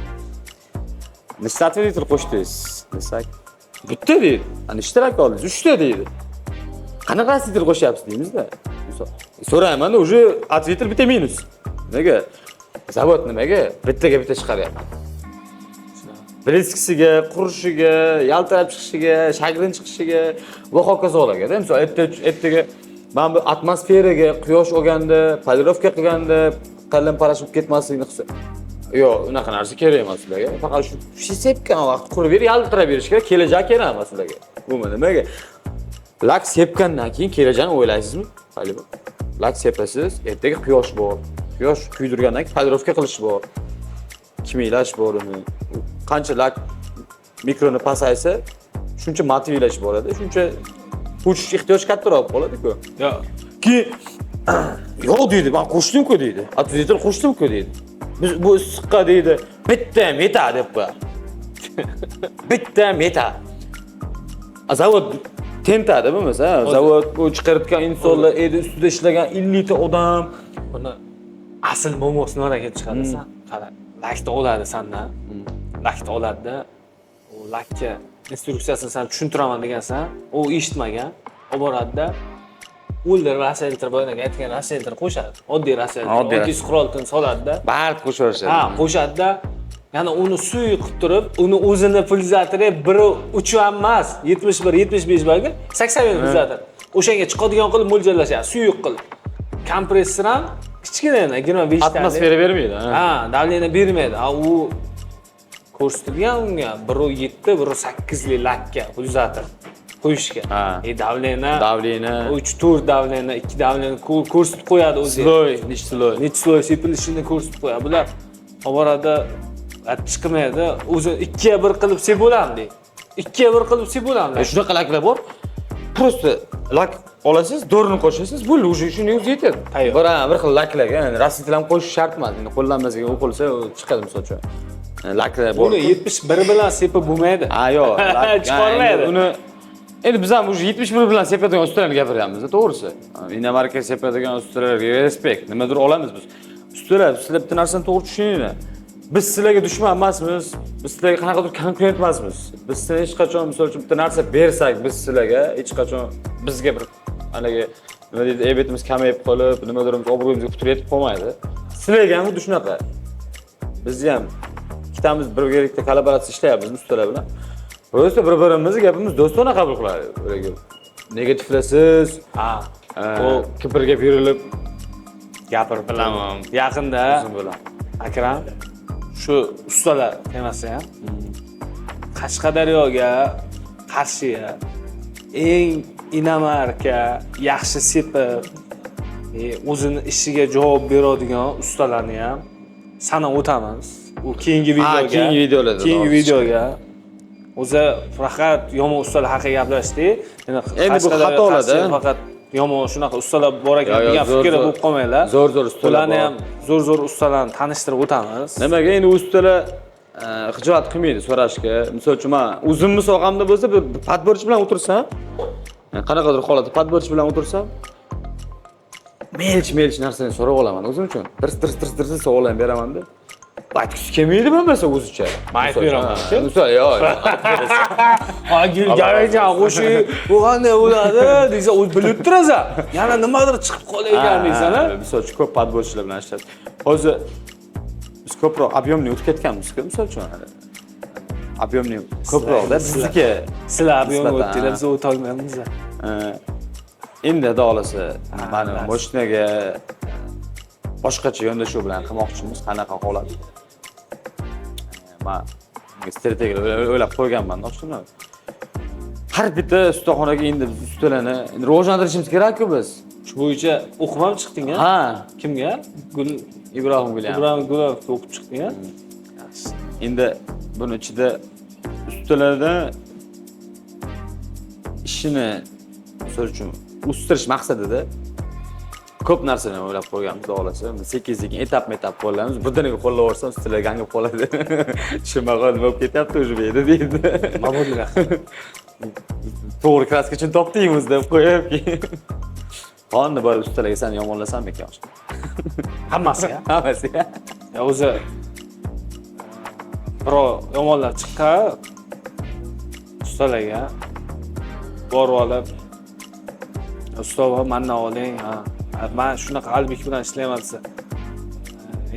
Nechta ответитель qo'shdingiz desak, bitta deydi. A nechta lak oldingiz? Uchta deydi. Qanaqa ответитель qo'shyapsiz deymizda. Misol. So'rayman, уже ответитель bitta minus. Nega? Zavod nimaga? Bittaga bitta chiqaryapti. Блеск isiga, qurishiga, yaltirab chiqishiga, shagrin chiqishiga va hokazolarga. Misol ertaga mana bu atmosferaga quyosh olganda, полировка qilganda qalin parashib ketmasligini qilsa. Yo'q, unaqa narsa kerak emas ularga. Faqat shu sepgan vaqt qurib berib, yaltirab berish kerak, kelajak kerak emas ularga. Bu nimaga? Lak sepgandan keyin kelajakni o'ylaysizmi? Hali lak sepasiz, ertaga quyosh bor. Quyosh kuydirgandan keyin полировка qilish bor. Kimiylash bor uni. Qancha lak mikroni pasaysa, shuncha motivlash boradi, shuncha qo'shish ehtiyoj kattaroq bo'ladi-ku. Yo'q. Keyin yo'q deydi, men qo'shdim-ku deydi. Ответитель qo'shdim-ku deydi. Biz bu issiqqa deydi, bitta ham yetadi deb qo'yadi. Bitta ham yetadi. A zavod tentadi bo'lmasa, zavod bu chiqarayotgan insonlar, edi ustida ishlagan 50 ta odam. Buni asl muammosi nimada kelib chiqadi san? Qara, lakni oladi sandan. Lakni oladida, u lakka instruksiyasini san tushuntiraman degansan, u eshitmagan, olib boradida, o'ldirib растворитель boyagi aytgan растворитель qo'shadi. Oddiy растворитель, Oddiy. Oddiy 46ni soladida. Bari qo'shib yuborishadi. Ha, qo'shadida, yana uni suyuq qilib turib, uni o'zini pulzatori 1.3 ham emas, 71, 75 balki 80 pulzator. O'shanga chiqadigan qilib mo'ljallashadi, suyuq qilib. Kompressor ham kichkina, 25 talik. Atmosfera bermaydi. Ha. Ha, давление bermaydi. Ha, u ko'rsatilgan unga 1.7, 1.8 lik lakka pulzator qo'yishga. Ha. Давление Давление, 3 4 давление, 2 давление ko'rsatib qo'yadi o'zi. Слой, necha слой. Necha слой sepilishini ko'rsatib qo'yadi. Bular olib boradi, chiqmaydi. O'zi 2ga 1 qilib sep bo'lamiz deydi. 2ga 1 qilib sep bo'lamiz. Shunaqa laklar bor. Просто lak olasiz, dorini qo'shasiz, bo'ldi, уже shuni o'zi yetadi. Tayyor. Bir xil laklarga, ya'ni растворитель ham qo'shish shart emas. Endi qo'llanmasaga o'qilsa chiqadi misol uchun. Laklar bor. Buni 71 bilan sepib bo'lmaydi. Ha, yo'q. Chiqolmaydi. Uni endi biz ham уже 71 bilan sepadigan ustalarni gapiryapmiz, to'g'risi. Иномарка sepadigan ustalarga respekt. Nimadir olamiz biz. Ustalar, sizlar bitta narsani to'g'ri tushuninglar. Biz sizlarga dushman emasmiz. Biz sizlarga qanaqadir konkurent emasmiz. Biz sizlarga hech qachon misol uchun bitta narsa bersak, biz sizlarga hech qachon bizga bir haligi nima deydi, ebetimiz kamayib qolib, nimadirimiz obro'yimizga putur yetib qolmaydi. Sizlarga ham xuddi shunaqa. Bizni ham ikkitamiz birgalikda kollaboratsiya ishlayapmiz ustalar bilan. Просто bir-birimizni gapimiz do'stona qabul qiladi. Negativlasiz, Ha. u kiprga berilib Gapirib bilaman. Yaqinda O'zim bilan. Akram shu ustalar temasi ham Qashqadaryoga Qarshiga eng иномарка yaxshi sepib, o'zini ishiga javob beradigan ustalarni ham sanab o'tamiz. U keyingi videoga. Keyingi videolarda Keyingi to'g'ri. videoga. O'zi faqat yomon ustalar haqida gaplashdik. Endi Endi bu Qashqadaryo, xatolarda. Qarshi faqat yomon shunaqa ustalar bor ekan Yo, yo, degan zo'r, fikrda zo'r. bo'lib qolmanglar. Zo'r zo'r ustalar Ularni bor. ham zo'r zo'r ustalarni tanishtirib o'tamiz. Nimaga endi ustalar xijolat qilmaydi so'rashga. Misol uchun men o'zimni sohamda bo'lsa bir подборщик bilan o'tirsam, qanaqadir holatda подборщик bilan o'tirsam, мелочь мелочь narsani so'rab olaman o'zim uchun. Dirs dirs dirs dirs savol ham beramanda. Aytgisi kelmaydi bo'lmasa o'zicha. Man aytib beraman. Misol, yo'q. Ha, garajan qo'shiq bu qanday bo'ladi desa, o'zi bilib turasan. Yana nimadir chiqib qolayotgan deysan, ha? Misol uchun ko'p подборщик lar bilan ishlab. Hozir biz ko'proq объемный o'tib ketganmiz-ku, misol uchun. Объемный ko'proqda bizniki. Sizlar объем Nisbatan, o'tdinglar, ha. biz o'tolmaymiz. Endi xudo xohlasa mani moshinaga boshqacha yondashuv bilan qilmoqchimiz, qanaqa holat. Man strategiya o'ylab qo'yganman, ochdim. Har bitta ustaxonaga endi biz ustalarni endi rivojlantirishimiz kerak-ku biz. Shu bo'yicha o'qib ham chiqding a? Ha, Kimga? Gul Ibrohim Gulyam. Ibrohim Gulovga o'qib chiqding a? Endi buni ichida ustalardan ishini, misol uchun, o'stirish maqsadida ko'p narsani o'ylab qo'yganmiz, xudo xohlasa. Sekin-sekin etapma-etap qo'llaymiz. Birdaniga qo'llab yuborsam, ustalar gangib qoladi. Tushunmay qoladi, nima bo'lib ketyapti уже bu yerda deydi. Nima bo'ldi? To'g'ri краска uchun topdingmiz deb qo'yib keyin. Qonni borib ustalarga seni yomonlasammikan? Hammasiga. Hammasiga. Ya o'zi birov yomonlar chiqqan ustalarga borib olib, usta mandan oling, ha, man shunaqa Albik bilan ishlayman desa,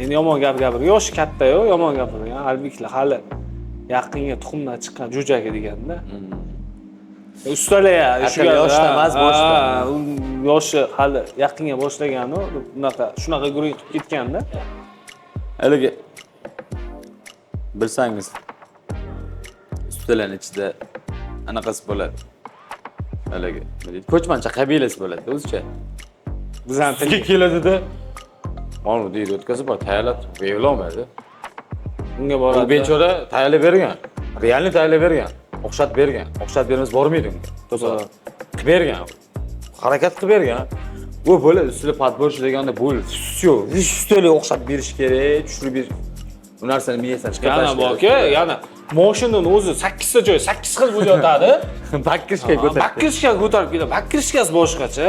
endi yomon gap gapirgan, yoshi katta-yu, yomon gapirgan, Albiklar hali yaqinga tuxumdan chiqqan jo'jagi deganda. Ustalar shu Aql yoshda emas, boshda. Ha, u yoshi hali yaqinga boshlaganu, bunaqa shunaqa guruh qilib ketganda. Haligi bilsangiz, ustalarning ichida anaqasi bo'ladi. Haligi nima deydi? Ko'chmancha qabilasi bo'ladi o'zicha. Bizani Sizga keladida, mana bu deydi, o'tkazib bor, tayyorlab berilolmaydi. Unga U boradi. Bechora tayyorlab bergan. Реально tayyorlab bergan. O'xshatib bergan. O'xshatib bermasa bormaydi unga. To'g'ri. Qilib bergan. Harakat qilib bergan. Bu bo'ladi, ustida подборщик deganda bo'ldi. Всё, ustida o'xshatib berish kerak, tushirib berish. Bu narsani miyasidan chiqarib Yana tashlash borki, yana moshinani o'zi 8 ta joy, 8 xil bo'layotadi. Покрышка ko'tarib. Покрышка ko'tarib keladi. Покрышка si boshqacha.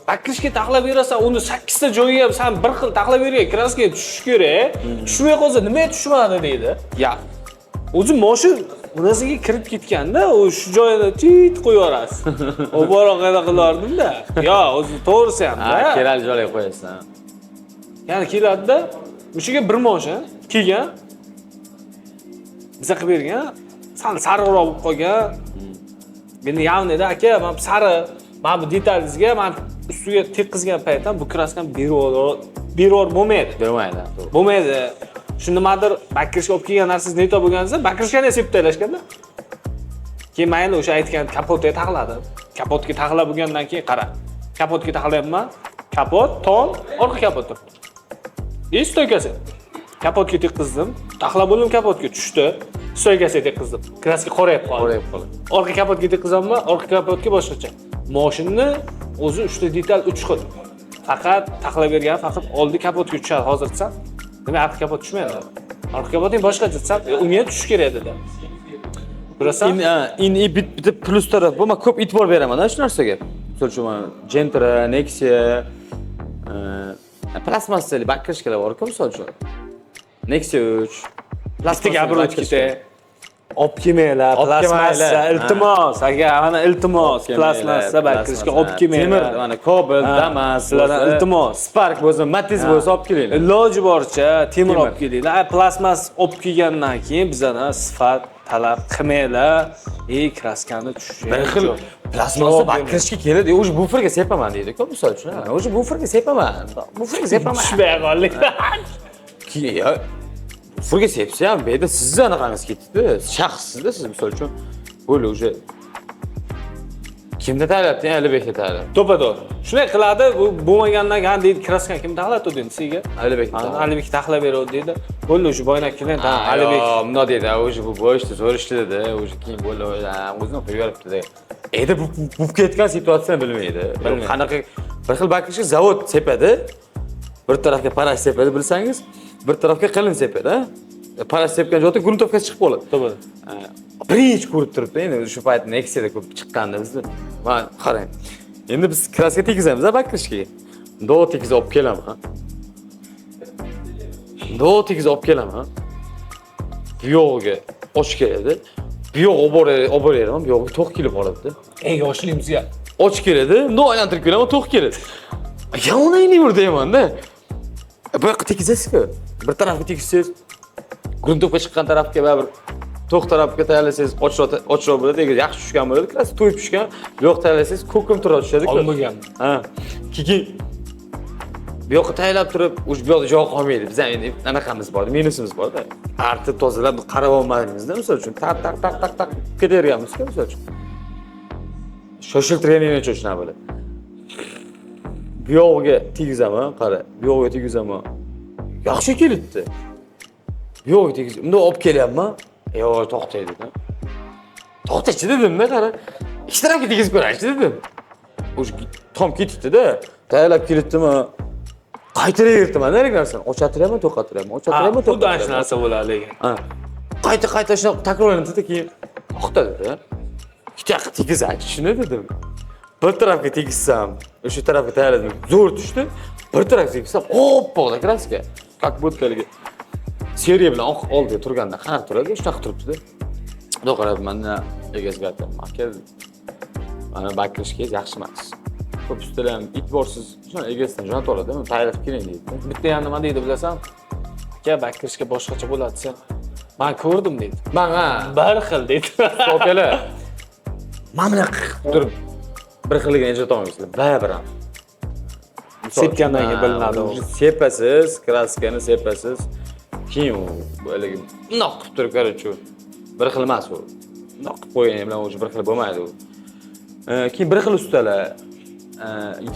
Покрышка taxlab berasan, uni 8 ta joyiga ham san bir xil taxlab bergan краска tushishi kerak. Tushmay qolsa, nimaga tushmadi deydi. Ya. O'zi moshin bunasiga kirib ketganda, u shu joyida tit qo'yib yuborasiz. U bor qayda qilardim-da. Yo, o'zi to'g'risi Ha, ham-da. Kerakli joyga qo'yasan. Ya'ni keladida, o'shaga bir moshin kelgan. Biza qilib bergan, sal sariqroq bo'lib qolgan. Meni явный da aka, men sariq, mana bu detalingizga men ustiga tekkizgan payt ham bu краска ni berib bo'lmaydi. Bermaydi. To'g'ri. Bo'lmaydi. Shu nimadir покрышка olib kelgan narsangiz не то bo'lganida покрышка ni ham sepib tashlashganda. Keyin mayli o'sha aytgan kapotga taxladim. Kapotga taxlab bo'lgandan keyin qara. Kapotga taxlayapman. Kapot, tom, orqa kapot turibdi. И стойка si. Kapotga tekkizdim. Taxlab bo'ldim, kapotga tushdi. Стойка siga tekkizdim. Краска qorayib qoldi. Qorayib qoladi. Orqa kapotga tekkizaman, orqa kapotga boshqacha. Moshinni o'zi 3 ta detal 3 xil. Faqat taxlab bergan faqat oldi kapotga tushadi hozir desam, nima orqa kapot tushmaydi. Orqa kapoting boshqacha desam, unga ham tushishi kerak dedi. Bilasan? Endi ha, endi bitta плюс taraf bu, man ko'p e'tibor beraman shu narsaga. Misol uchun, mana Gentra, Nexia, plastmassali покрышка lar bor-ku, misol uchun. Nexia 3. Bitta gapirib o'tib ketay. Olib kelmanglar, Olib plastmassa, kelmanglar. Iltimos, aka, mana iltimos, plastmassa покрышка olib kelmanglar. Temir, mana Cobalt, Ha, Damas, sizlardan bo'lsa, iltimos. Spark bo'lsa, Matiz bo'lsa olib kelinglar. Iloji boricha temir Temir. olib kelinglar. Ay, plastmas olib kelgandan keyin bizdan sifat talab qilmanglar. Ey, краска ni tushishi. Bir xil plastmassa Javob покрышка keladi, уже буфер ga sepaman deydi-ku, misol uchun. Ha, уже буфер ga sepaman. Буфер ga sepaman. Tushmay qoldik. Keyin ya буфер ga sepsa ham bu yerda sizni anaqangiz ketdi. Shaxssizda siz, misol uchun, bo'ldi уже. Kimda tayyorlabdi? Alibekda tayyorlabdi. To'ppa to'g'ri. Shunday qiladi, bu bo'lmagandan keyin deydi, краска ni kim taxlatdi deydi sizga. Alibek. Alibek taxlab beradi deydi. Bo'ldi, o'sha boynak kelgan, ha, Alibek. Bundoq deydi, уже bu bo'shdi, zo'r ishlaydi, уже keyin bo'ldi, o'zini qo'yib yuboribdi degan. Endi bu bo'lib ketgan situatsiyani bilmaydi. Bilmaydi. Qanaqa bir xil покрышка zavod sepadi. Bir tarafga параш sepadi, bilsangiz, bir tarafga qalin sepadi, ha? Параш sepgan joyda грунтовка chiqib qoladi. To'g'ri. Birinchi ko'rib turibdi endi shu payt Nexia'da ko'p chiqqanda bizni. Mana qarang. Endi biz краска tegizamiz, ha, покрышка ga. Bundoq tekizib olib kelaman. Bundoq tekizib olib kelaman. Bu yog'iga och keladi. Bu yoq olib boraveraman, bu yog'iga to'q kelib qoladi. Eng yoshligimizga. Och keladi, bundoq aylantirib kelaman, to'q keladi. Ya onangni ur deyman-da. Bu yoqqa tekizasiz-ku. Bir tarafga tekizsangiz, грунтовка chiqqan tarafga baribir to'q tarafga tayyorlasangiz ochroq ochroq bo'ladi, agar yaxshi tushgan bo'ladi, краска to'yib tushgan. Bu yoqqa tayyorlasangiz ko'kimtirroq tushadi-ku. Olmagan. Ha. Keyin bu yoqqa tayyorlab turib, уже bu yoqda joy qolmaydi. Biz ham endi anaqamiz bor, minusimiz bor-da. Artib tozalab qarab olmaymizda, misol uchun, taq taq taq taq taq ketaverganmiz-ku, misol uchun. Shoshiltirganing uchun shunaqa bo'ladi. Bu yog'iga tegizaman, qara, bu yog'iga tegizaman. Yaxshi kelibdi. Bu yog'iga tegizib, bunday olib kelyapman. Yo'q, to'xtay dedim. To'xtachi dedim-da, qara. Ikki tarafga tegizib ko'raychi dedim. O'sha tom ketibdi-da. Tayyorlab kelibdimi? Qaytaraveribman haligi narsani. Ochatiryapman, to'xtatiryapman, ochatiryapman, Xuddi ana shu to'xtatiryapman. narsa bo'ladi lekin. Ha. Qayta qayta shunaqa takrorlanadi, keyin to'xta dedi. Ikki yoqqa tegizaychi shuni dedim. Bir tarafga tegizsam, o'sha tarafga tayyorladim, zo'r tushdi. Bir tarafga tegizsam, oppoq краска. Как будто haligi seriya bilan oq oldiga turganda qanaqa turadi, shunaqa turibdi-da. Bundoq qarabman, egasiga aytaman, aka, mana bakrishkangiz yaxshi emas. Ko'p ustalar ham e'tiborsiz, shuni egasidan jo'natib oladi, uni tayyorlab keling deydi. Bitta ham nima deydi bilasan? Aka, bakrishka boshqacha bo'ladi desa, man ko'rdim deydi. Man ha, Bir xil deydi. Okalar. Mana bunaqa qilib turib bir xilligini ajrata olmaysizlar, baribir ham. Sepgandan keyin bilinadi u. Sepasiz, краска ni sepasiz. Keyin u haligi bundoq qilib turib, короче, bir xil emas u. Bundoq qilib qo'yganing bilan уже bir xil bo'lmaydi u. Keyin bir xil ustalar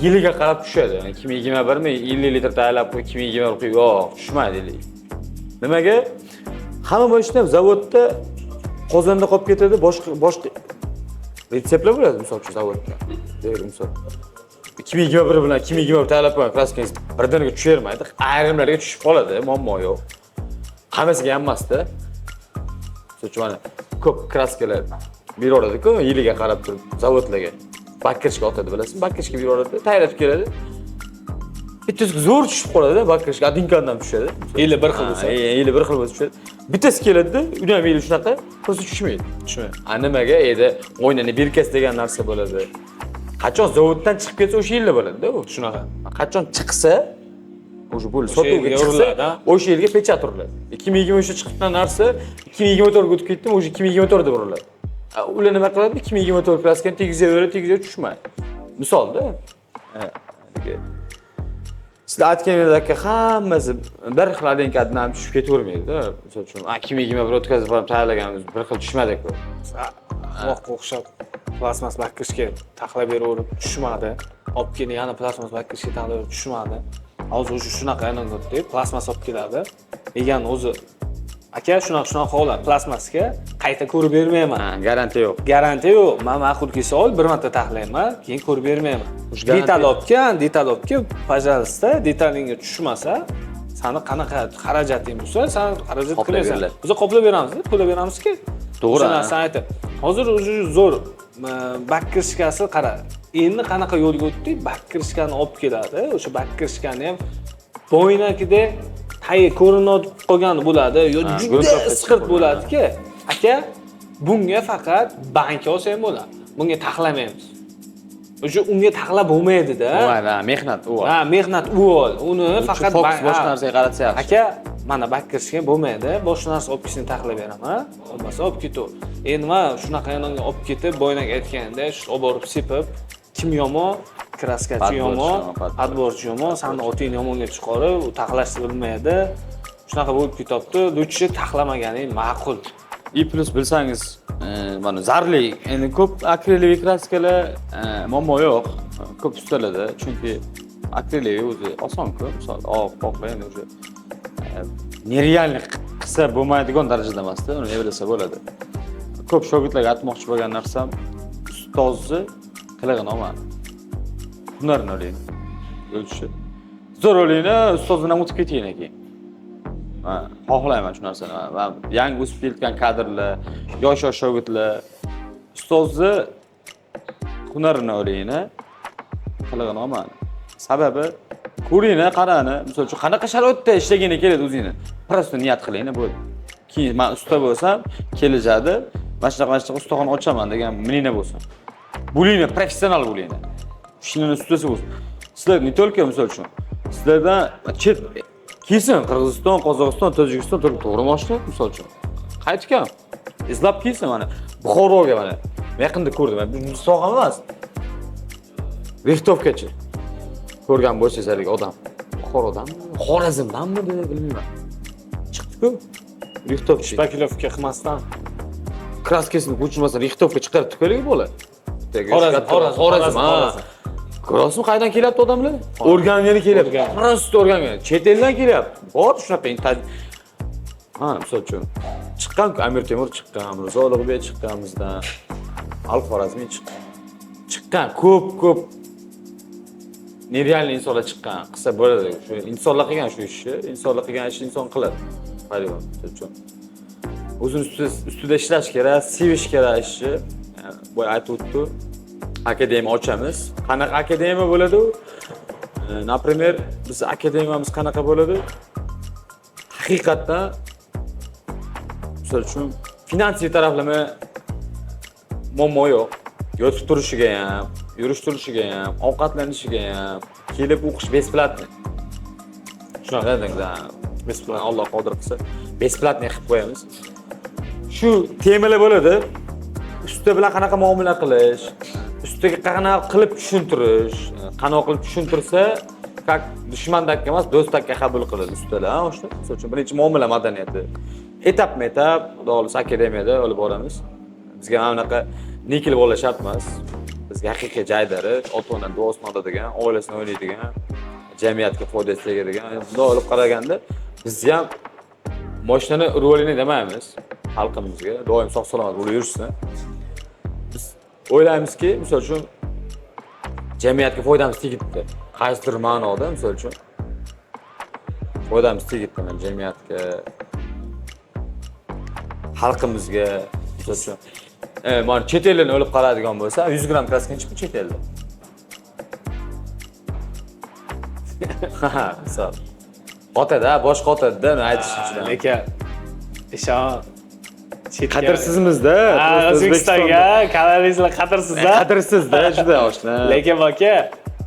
yiliga qarab tushadi. Ya'ni 2021 mi 50 litr tayyorlab qo'y, 2021 qo'y, yo'q, tushmaydi ellik. Nimaga? Hamma mashina zavodda qozonda qolib ketadi, boshqa boshqa retseptlar bo'ladi, misol uchun zavodda. Deylik, misol. 2021 bilan 2021 tayyorlab qo'ygan краска ngiz birdaniga tushavermaydi. Ayrimlarga tushib qoladi, muammo yo'q. Hammasiga ham emasda. Misol uchun mana ko'p краска lar beraveradi-ku, yiliga qarab turib zavodlarga. Bakrishga otadi, bilasizmi? Bakrishga beraveradi, tayyorlab keladi. Bittasi zo'r tushib qoladi, bakrishga один к одному tushadi. Yili bir xil bo'lsa. Ha, yili bir xil bo'lsa tushadi. Bittasi keladida, uni ham yili shunaqa, просто tushmaydi. Tushmaydi. A nimaga? Edi o'ynani бирка si degan narsa bo'ladi. Qachon zavoddan chiqib ketsa o'sha yilda bo'ladi-da u. Shunaqa. Qachon chiqsa, o'sha bo'ldi, sotuvga yilga chiqsa, uriladi, ha? o'sha yilga печать uriladi. 2023da chiqqan narsa 2024 ga o'tib ketdimi, o'sha 2024 deb uriladi. A, ular nima qiladi? 2024 краска ni tegizaveradi, tegizaveradi, tushmaydi. Misolda. Haligi sizlar aytganingizdek hammasi bir xil один к одному tushib ketavermaydi-da. Misol uchun, 2021 o'tkazib ham tayyorlaganmiz, bir xil tushmadi-ku. Ahmoqqa o'xshab plastmas bakrishga taxlab beraverib tushmadi. Olib keldi, yana plastmas bakrishga taxlab berib tushmadi. Hozir уже shunaqa aylanadi, plastmas olib keladi. Degani o'zi aka shunaqa shunaqa holat plastmasga qayta ko'rib bermayman. Ha, garantiya yo'q. Garantiya yo'q. Man ma'qul kelsa ol, bir marta taxlayman, keyin ko'rib bermayman. O'sha garantiya- Detal olib kel, detal olib kel, пожалуйста, detalingga tushmasa, sani qanaqa xarajating bo'lsa, san xarajat Qoplab qilasan. beriladi. Biz qoplab beramiz, to'lab beramizki. To'g'ri, O'sha ha. narsani aytib. Hozir уже zo'r bakrishkasi qara. Endi qanaqa yo'lga o'tdik? Bakrishkani olib keladi. O'sha bakrishkani ham boynakida tayi ko'rinib qolgani bo'ladi. Yo Ha, juda грунтовка isqirt chiqib bo'ladiki. Aka, bunga faqat banka olsa ham bo'ladi. Bunga taxlamaymiz. O'sha unga taxlab bo'lmaydi-da. Bo'lmaydi, ha, mehnat u. Ha, mehnat u. Uni faqat fokus boshqa ha. narsaga qaratsa yaxshi. Aka, mana bakrishga bo'lmaydi. Boshqa narsa olib kelsin taxlab beraman. Bo'lmasa olib ketaver. Endi man shunaqa yonga olib ketib, boynak aytganda, shu olib borib sepib, kim yomon, краска chi Подбор chi yomon, yomon, подбор. подбор chi yomon, sani otingni yomonga chiqarib, u taxlashni bilmaydi. Shunaqa bo'lib ketyapti. Лучше taxlamaganing ma'qul. И плюс bilsangiz, mana zarli, endi ko'p акриловый краска lar muammo yo'q. Ko'p ustalarda, chunki акриловый o'zi oson-ku, misol oq poqla endi o'sha нереальный qilsa bo'lmaydigan darajada emasda, uni eplasa bo'ladi. Ko'p shogirdlarga aytmoqchi bo'lgan narsam ustozni qilig'ini olmadi. Hunarini oling. O'lchishi. Zo'r oling, ustozdan ham o'tib keting keyin. Man xohlayman shu narsani. Man yangi o'sib kelayotgan kadrlar, yosh yosh shogirdlar ustozni hunarini oling, qilig'ini olmadi. Sababi ko'ring, qarani, misol uchun qanaqa sharoitda ishlagini keladi o'zingni. Просто niyat qiling, bo'ldi. Keyin man usta bo'lsam, kelajakda mana shunaqa mana shunaqa ustaxona ochaman degan мнение bo'lsin. Bo'linglar, professional bo'linglar. Ishini ustasi bo'lsin. Sizlar не только misol uchun sizlardan chet kelsin Qirg'iziston, Qozog'iston, Tojikiston to'g'ri mashina misol uchun. Qaytgan. Izlab kelsin mana Buxoroga mana. Yaqinda ko'rdim. Bu soha emas. Рихтовка chi. Ko'rgan bo'lsangiz haligi odam. Buxorodanmi? Xorazmdanmi bilmayman. Chiqdi-ku. Рихтовщик. Шпаклёвка qilmasdan Краска sini o'chirmasdan рихтовка chiqarib haligi bola. Bitta Xorazm. Ko'rasizmi qayerdan kelyapti odamlar? O'rgangani kelyapti. Просто o'rgangan. Chet eldan kelyapti. Bor shunaqa. Ha, misol uchun chiqqan Amir Temur chiqqan, Mirzo Ulug'bek chiqqan bizdan. Al-Xorazmiy chiqqan. Chiqqan ko'p нереальный insonlar chiqqan. Qilsa bo'ladi. Shu insonlar qilgan shu ishni, insonlar qilgan ishni inson qiladi. Qarang, misol uchun. O'zini ustida ishlash kerak, sevish kerak ishni. Boya aytib o'tdi. Akademiya ochamiz. Qanaqa akademiya bo'ladi u? Например, biz akademiyamiz qanaqa bo'ladi? Haqiqatdan misol uchun finansiy taraflama muammo yo'q. Yotib turishiga ham, yurish turishiga ham, ovqatlanishiga ham, kelib o'qish бесплатный. Shunaqa бесплатный, Alloh qodir qilsa, бесплатный qilib qo'yamiz. Shu temalar bo'ladi. Usta bilan qanaqa muomala qilish, ustaga qanaqa qilib tushuntirish, qanaqa qilib tushuntirsa, как dushmandakka emas, do'stdakka qabul qiladi ustalar, o'sha. Misol uchun birinchi muomala madaniyati. Etapma-etap, Xudo xohlasa akademiyada olib boramiz. Bizga mana bunaqa nikil bola shart emas. Bizga haqiqiy jaydari, ota-ona duosini oladigan, oilasini o'ylaydigan, jamiyatga foydasi tegadigan. Bunday olib qaraganda biz ham mashinani urib demaymiz xalqimizga, doim sog' salomat bo'lib yurishsin. Biz o'ylaymizki, misol uchun jamiyatga foydamiz tegibdi. Qaysidir ma'noda, misol uchun foydamiz tegibdi mana jamiyatga, xalqimizga, misol uchun. Mana chet elni o'lib qaraydigan bo'lsa, 100 gram kraska nechi pul chet elda? Ha, misol. Qotadi, bosh qotadi-da, uni aytish uchun. Lekin ishon qadrsizmizda. O'zbekistonga kalorizlar qadrsizda. Qadrsizda juda oshna. Lekin aka,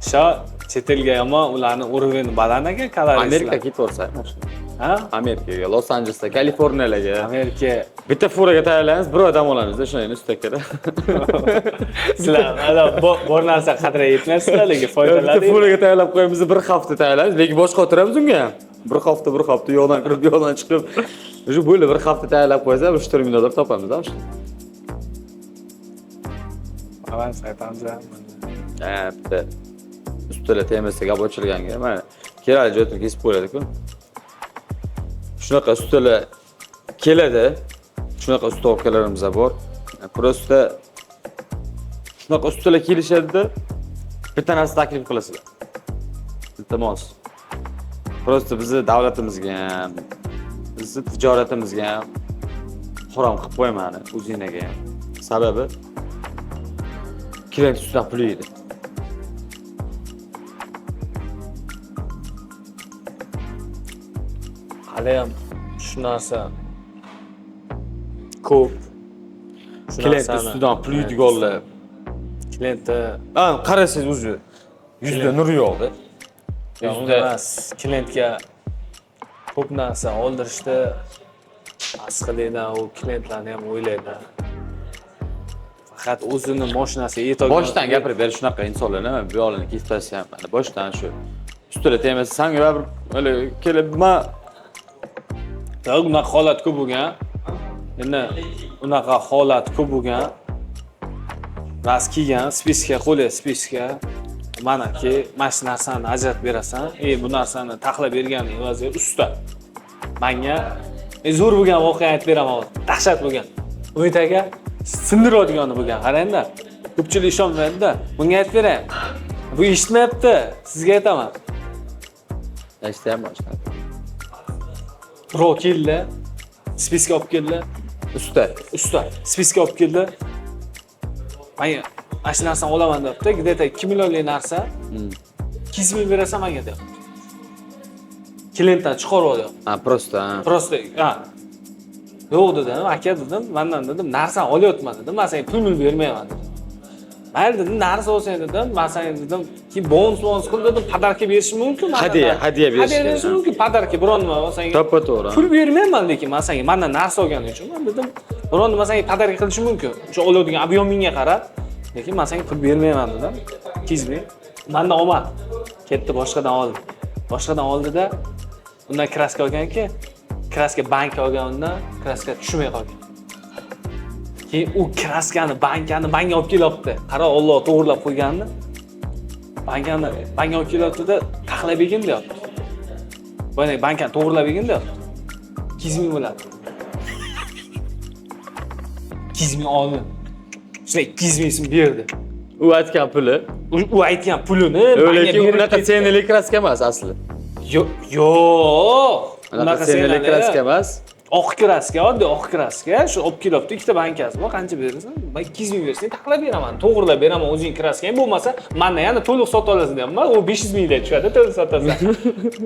ishon chet elga yomon ularni уровень baland ekan kalorizlar. Amerikaga ketaversak, mashina. Ha? Amerikaga, Los Anjelesga, Kaliforniyaga. Amerika. Bitta furaga tayyorlaymiz, bir oy dam olamiz, shunday ustakada. Sizlar ana bor narsa qadriga yetmaysizlar, lekin foydalanadi. Bitta furaga tayyorlab qo'yamiz, bir hafta tayyorlaymiz, lekin boshqa o'tiramiz unga ham. Bir hafta, bir hafta yo'ldan kirib, yo'ldan chiqib, shu bo'ldi, bir hafta tayyorlab qo'ysa, 3-4 ming dollar topamiz, ha. Avans aytamiz. Ha, bitta ustida temasi gap ochilganga, mana kerakli joyini kesib qo'yadi-ku. Shunaqa ustalar keladi, shunaqa usta akalarimiz bor. Просто shunaqa ustalar kelishadi-da, bitta narsa taklif qilasizlar. Iltimos. Просто bizni davlatimizga ham, bizni tijoratimizga ham harom qilib qo'ymani, o'zingizga ham. Sababi klient ustidan pul yeydi. Hali ham shu narsa ko'p. Klient ustidan pul yeydiganlar. Klientni ha, qarasangiz o'zi yuzda nur yo'qda. Yuzda emas, klientga ko'p narsa oldirishda asqilida u klientlarni ham o'ylaydi. Faqat o'zini mashinasiga yetolgan. Boshdan gapirib ber shunaqa insonlar nima bu yo'lini kesib tashlasa ham mana boshdan shu ustida temasi sanga baribir hali kelib nima unaqa holat ko'p bo'lgan. Endi unaqa holat ko'p bo'lgan. Ras kelgan, spiska qo'ydi, spiska. Manaki, mana shu narsani ajratib berasan. Bu narsani taxlab bergani evaziga usta. Menga zo'r bo'lgan voqea aytib beraman hozir. Dahshat bo'lgan. Umid aka sindiradiganı bo'lgan. Qarangda. Ko'pchilik ishonmaydi-da. Bunga aytib beray. Bu eshitmayapti. Sizga aytaman. Eshityapman. Birov keldi, spiska olib keldi. Usta. Usta spiska olib keldi. Menga mana shu narsani olaman debdi. Где-то 2 millionlik narsa. 200 ming berasan menga deyapti. Klientdan chiqarib olyapti. Ha, просто, ha. Просто, ha. Yo'q dedim, aka dedim, mendan dedim, narsani olyapman dedim, men senga pul bermayman dedim. Mayli dedim, narsa olsang dedim, men senga dedim, keyin bonus qil dedim, podarka berishim mumkin. Hadya, hadya berish Hadya berishim mumkin, podarka biron nima senga. To'ppa-to'g'ri. Pul bermayman lekin men senga, mendan narsa olganing uchun men dedim, biron nima senga podarka qilishim mumkin. O'sha oladigan объемingga qarab, lekin men senga pul bermayman dedim. 200 ming. Mendan olmadi. Ketdi, boshqadan oldi. Boshqadan oldida undan kraska olganki, kraska bank olgan undan, kraska tushmay qolgan. Keyin u kraskani, bankani manga olib kelyapti. Qara, Alloh to'g'irlab qo'yganini. Bankani manga olib kelyapti-da, taxlab begin deyapti. Mana bankani to'g'irlab begin deyapti. 200 ming bo'ladi. 200 ming oldi. Shunday 200 ming so'm berdi. U aytgan puli. U aytgan pulini manga Lekin berib unaqa ketdi. цена li kraska emas asli. Yo'q, yo'q. Unaqa цена li kraska emas. Oq kraska, oddiy oq kraska. Shu olib kelyapti, ikkita bankasi bor, qancha berasan? Men 200 ming bersang taxlab beraman, to'g'irlab beraman o'zing kraskang, bo'lmasa mandan yana to'liq sotib olasan deyapman. U 500 mingga tushadi, to'liq sotasan.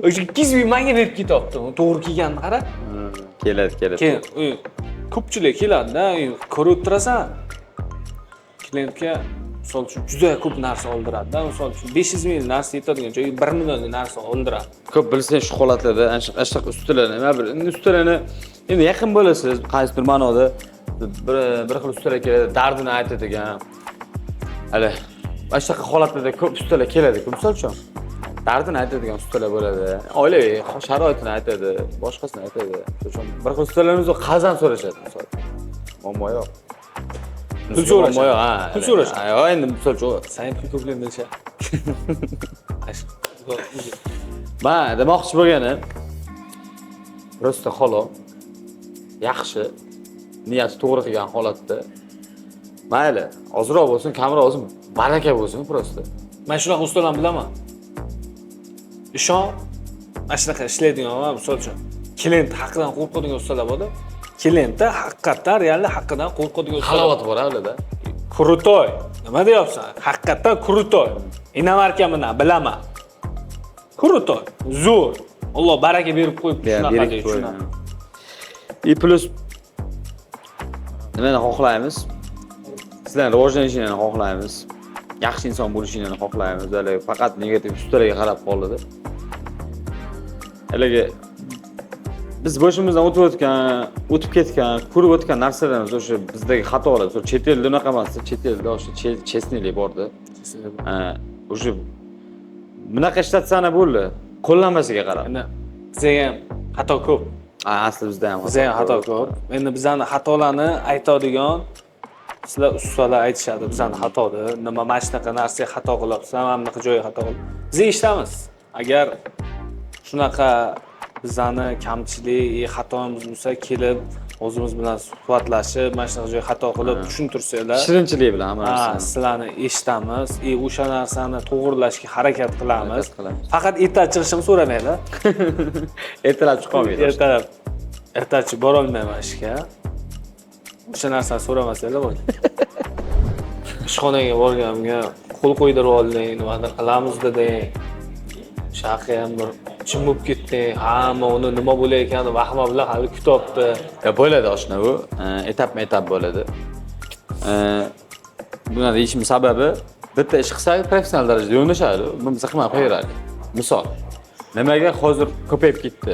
O'sha 200 ming menga berib ketyapti. U to'g'ri kelganini qara. Keladi, keladi. Keyin ko'pchilik keladi-da, ko'rib turasan. Klientga misol uchun juda ko'p narsa oldiradi-da, misol uchun 500 ming narsa yetadigan joyga 1 millionlik narsa oldiradi. Ko'p bilsang shu holatlarda ana shunaqa ustalarni, nima bir endi ustalarni endi yaqin bo'lasiz, qaysidir ma'noda bir xil ustalar keladi, dardini aytadigan. Hali mana shunaqa holatlarda ko'p ustalar keladi-ku, misol uchun. Dardini aytadigan ustalar bo'ladi. Oilaviy sharoitini aytadi, boshqasini aytadi. Misol uchun bir xil ustalarimiz qarzdan so'rashadi, misol. Muammo yo'q. Pul so'rashadi. Muammo yo'q, ha. Pul so'rashadi. Ha, yo'q, endi misol uchun Sen pul ko'pligini bilishadi. Man demoqchi bo'lganim, просто halol, yaxshi, niyati to'g'ri qilgan holatda mayli, ozroq bo'lsin, kamroq bo'lsin, baraka bo'lsin просто. Men shunaqa ustalarni bilaman. Ishon, mana shunaqa ishlaydigan, misol uchun, klient haqidan qo'rqadigan ustalar bor-da. Klientda haqiqatdan real haqidan qo'rqadigan ustalar. Halovat bor ularda. Крутой. Nima deyapsan? Haqiqatdan крутой. Иномарка bilan bilaman. Крутой. Zo'r. Alloh baraka berib qo'yibdi shunaqa Berib deydi, qo'ydi. shunaqa. И плюс nimani xohlaymiz? Sizlarni rivojlanishinglarni xohlaymiz. Yaxshi inson bo'lishinglarni xohlaymiz. Hali faqat negativ ustalarga qarab qoldi. Haligi biz boshimizdan o'tib o'tgan, o'tib ketgan, ko'rib o'tgan narsalarimiz o'sha bizdagi xatolar. Misol chet elda unaqa emas, chet elda o'sha честный lik borda. Ha, o'sha bunaqa ishlatsana bo'ldi. Qo'llanmasiga qarab. Endi bizga ham xato ko'p. Ha, asli bizda ham Bizga ham xato ko'p. Endi bizani xatolarni aytadigan sizlar ustalar aytishadi, bizani xatoda, nima mana shunaqa narsaga xato qilyapsan, mana bunaqa joyga xato qilib. Biz eshitamiz. Agar shunaqa bizani kamchilik, xatomiz bo'lsa, kelib o'zimiz bilan suhbatlashib, mana shunaqa joyga xato qilib tushuntirsanglar, Shirinchilik bilan hamma ha, narsani. Sizlarni eshitamiz, o'sha narsani to'g'irlashga harakat qilamiz. Harakat qilamiz. Faqat erta chiqishimni so'ramanglar. Ertalab chiqolmaydi. Ertalab ertachi borolmayman ishga. O'sha narsani so'ramasanglar bo'ldi. Ishxonaga borganimga qo'l qo'ydirib olding, nimadir qilamiz deding. O'sha ham bir jim bo'lib ketding. Hamma uni nima bo'layotganini vahima bilan hali kutyapti. Ya bo'ladi oshna bu. Etapma-etap bo'ladi. Buni deyishim sababi bitta ish qilsak professional darajada yondashadi. Biz qilmay qo'yaveradi. Misol, nimaga hozir ko'payib ketdi?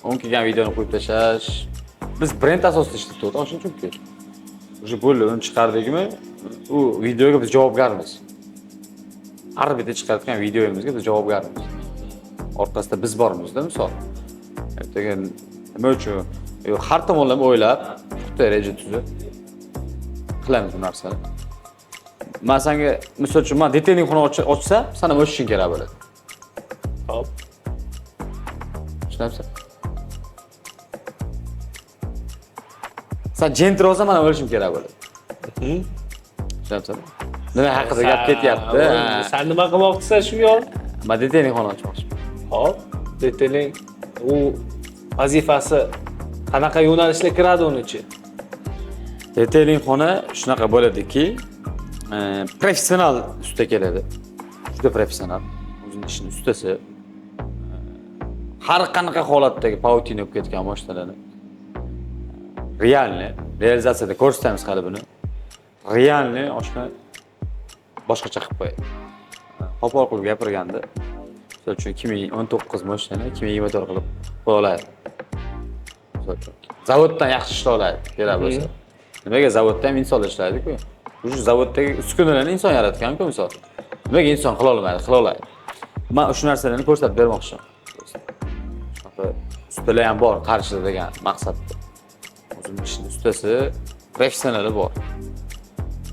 O'n kelgan videoni qo'yib tashlash. Biz brend asosida ishlatyapmiz, oshna chunki. O'sha bo'ldi, uni chiqardikmi, u videoga biz javobgarmiz. Har bitta chiqarayotgan videomizga biz javobgarmiz. Orqasida biz bormizda, misol. Ertaga nima uchun har tomonlama o'ylab, puxta reja tuzib qilamiz bu narsani. Man senga, misol uchun, man detailing xona ochsam, san ham ochishing kerak bo'ladi. Hop. Tushunyapsan? San Gentra olsang, man ham o'lishim kerak bo'ladi. Tushunyapsan? Nima haqida gap ketyapti? Sen nima qilmoqchisan shu yo'l? Man detailing xona ochmoqchiman. Hop, detailing u vazifasi qanaqa yo'nalishlar kiradi uni ichiga? Detailing xona shunaqa bo'ladiki, professional usta keladi. Juda professional. O'zining ishini ustasi. Har qanaqa holatdagi pautina bo'lib ketgan mashinalarni realni, realizatsiyada ko'rsatamiz hali buni. Realni oshna boshqacha qilib qo'yadi. Qo'pol qilib gapirganda, misol uchun 2019 mashinani 2024 qilib qo'ya oladi. Misol uchun zavoddan yaxshi ishlay oladi, kerak bo'lsa. Nimaga zavodda ham insonlar ishlaydi-ku? O'sha zavoddagi uskunalarni inson yaratgan-ku, misol. Nimaga inson qila olmaydi, qila oladi. Men shu narsalarni ko'rsatib bermoqchiman. Shunaqa ustalar ham bor qarshida degan maqsadda. O'zimning ishini ustasi, Professionali bor.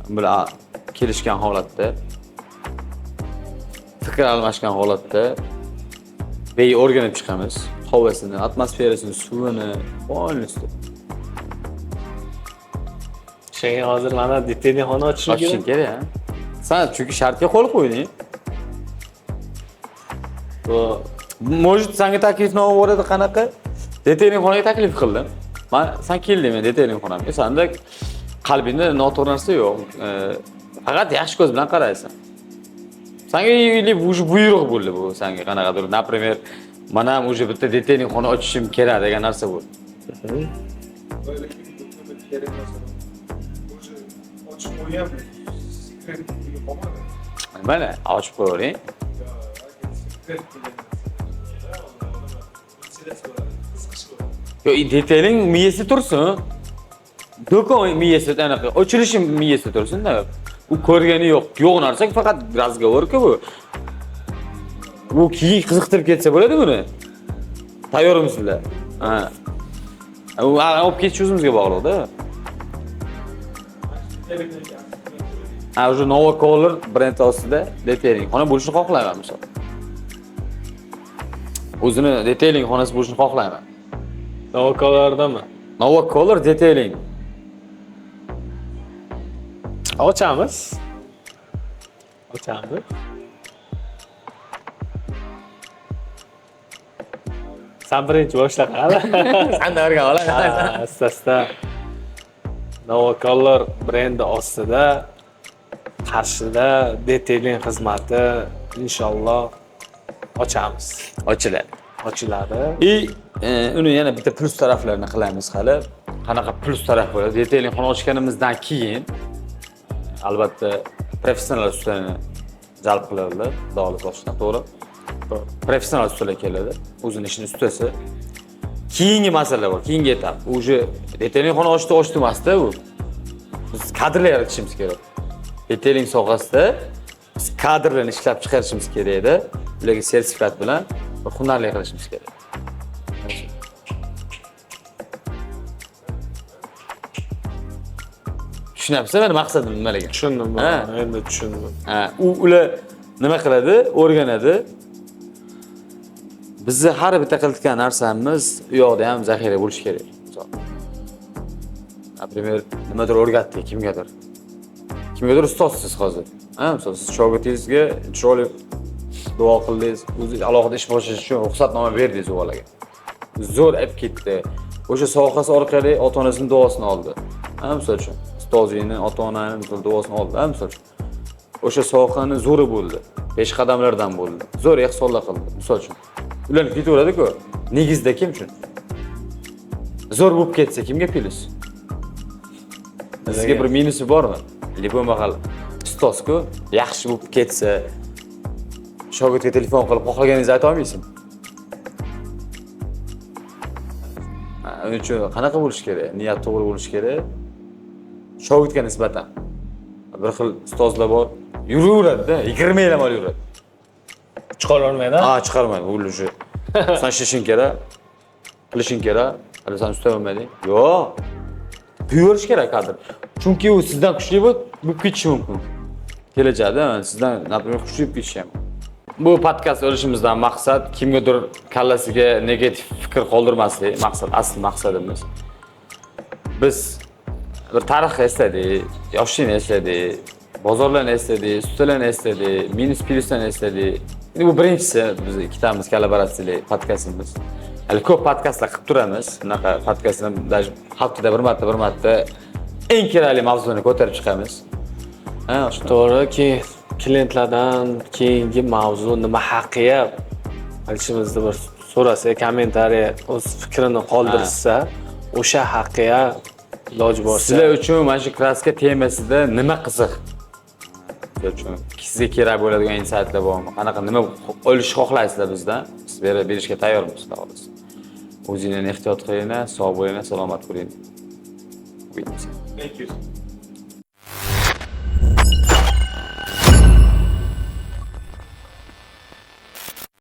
Bular kelishgan holatda, fikr almashgan holatda bey o'rganib chiqamiz. Havosini, atmosferasini, suvini, полностью. Shunga hozir mana detailing xona ochishim Ochishing kerak. kerak, ha? San chunki shartga qo'l qo'yding. Bu Может, sanga taklifnoma boradi qanaqa? Detailing xonaga taklif qildim. Man san kelding men detailing xonamga. Sanda qalbingda noto'g'ri narsa yo'q. Faqat yaxshi ko'z bilan qaraysan. Sanga или уже buyruq bo'ldi bu sanga qanaqadir. Например, mana ham уже bitta detailing xona ochishim kerak degan narsa bo'ldi. Kerak masalan. Уже ochib qo'ygan секрет qolmadi. Mana ochib qo'yavering. Секрет degan narsa. Интерес bo'ladi, qiziqish bo'ladi. Yo, detailing miyasida tursin. Do'kon miyasida anaqa ochilishi miyasida tursin-da. U ko'rgani yo'q. Yo'q narsa faqat разговор-ku bu. Bu keyin qiziqtirib ketsa bo'ladi buni. Tayyormisizlar? Ha. U olib ketish o'zimizga bog'liq-da. Ha, уже Nova Color brend ostida detailing xona bo'lishini xohlayman misol. O'zini detailing xonasi bo'lishini xohlayman. Nova Colordami? Nova Color detailing. Ochamiz. Ochamiz. San birinchi boshla qani. San o'rgan olasan. Asta-asta. Nova Color brendi ostida Qarshida detailing xizmati inshaalloh ochamiz. Ochiladi. Ochiladi. И uni yana bitta plus taraflarini qilamiz hali. Qanaqa plus taraf bo'ladi? Detailing xona ochganimizdan keyin albatta professional ustani jalb qiladilar, xudo xohlasa ochishdan, to'g'ri? Professional ustalar keladi, o'zini ishini ustasi. Keyingi masala bor, keyingi etap. Уже detailing xona ochdi, ochdi emasda u. Biz kadrlar yaratishimiz kerak. Detailing sohasida biz kadrlarni ishlab chiqarishimiz kerak edi. Ularga sertifikat bilan bir hunarli qilishimiz kerak. Tushunyapsizmi meni maqsadim nimaligini? Tushundim, endi tushundim. Ha, ular nima qiladi? O'rganadi. Bizni har bitta qilayotgan narsamiz u yoqda ham zaxira bo'lishi kerak. Misol. Например, nimadir o'rgatdik kimgadir. Kimgadir ustozsiz hozir. Ha, misol siz shogirdingizga chiroyli duo qildingiz, o'zi alohida ish boshlash uchun ruxsatnoma berdingiz u bolaga. Zo'r olib ketdi. O'sha sohasi orqali ota-onasining duosini oldi. Ha, misol uchun ustozingni, ota-onani misol duosini oldi, ha, misol uchun. O'sha sohani zo'ri bo'ldi. Peshqadamlardan bo'ldi. Zo'r ehsonlar qildi, misol uchun. Ular ketaveradi-ku. Negizda kim uchun? Zo'r bo'lib ketsa kimga plyus? Sizga bir minusi bormi? Любой mahal ustozku, yaxshi bo'lib ketsa, shogirdga telefon qilib xohlaganingizni ayta olmaysizmi? Ha, uning uchun qanaqa bo'lish kerak? Niyat to'g'ri bo'lish kerak. Shogirdga nisbatan bir xil ustozlar bor, yuraveradi-da, 20 yil amal yuradi. Chiqara olmaydi? Ha, chiqarmaydi, u уже. San ishlashing kerak, qilishing kerak, hali san usta bo'lmading. Yo'q. Buyurish kerak kadr. Chunki u sizdan kuchli bo'lib ketishi mumkin. Kelajakda sizdan, например, kuchli bo'lib ketishi ham. Bu podkast olishimizdan maqsad kimgadir kallasiga negativ fikr qoldirmaslik, maqsad, asl maqsadimiz. Biz bir tarix esladik, yoshlikni esladik, bozorlarni esladik, ustalarni esladik, minus plyuslarni esladik. Endi bu birinchisi, biz ikkitamiz kollaboratsiyali podkastimiz. Hali ko'p podkastlar qilib turamiz. Bunaqa podkastlar даже haftada bir marta, bir marta eng kerakli mavzuni ko'tarib chiqamiz. Ha, shunday. To'g'riki, klientlardan keyingi mavzu nima haqiya qilishimizni bir so'rasa, kommentariy o'z fikrini qoldirsa, o'sha haqiya iloji borsa. Sizlar uchun mana shu kraska temasida nima qiziq? Sizlar uchun sizga kerak bo'ladigan insaytlar bormi? Qanaqa nima olishni xohlaysizlar bizdan? Biz berishga tayyormiz, xudo xohlasa. O'zinglarni ehtiyot qilinglar, sog' bo'linglar, salomat bo'linglar. Thank you.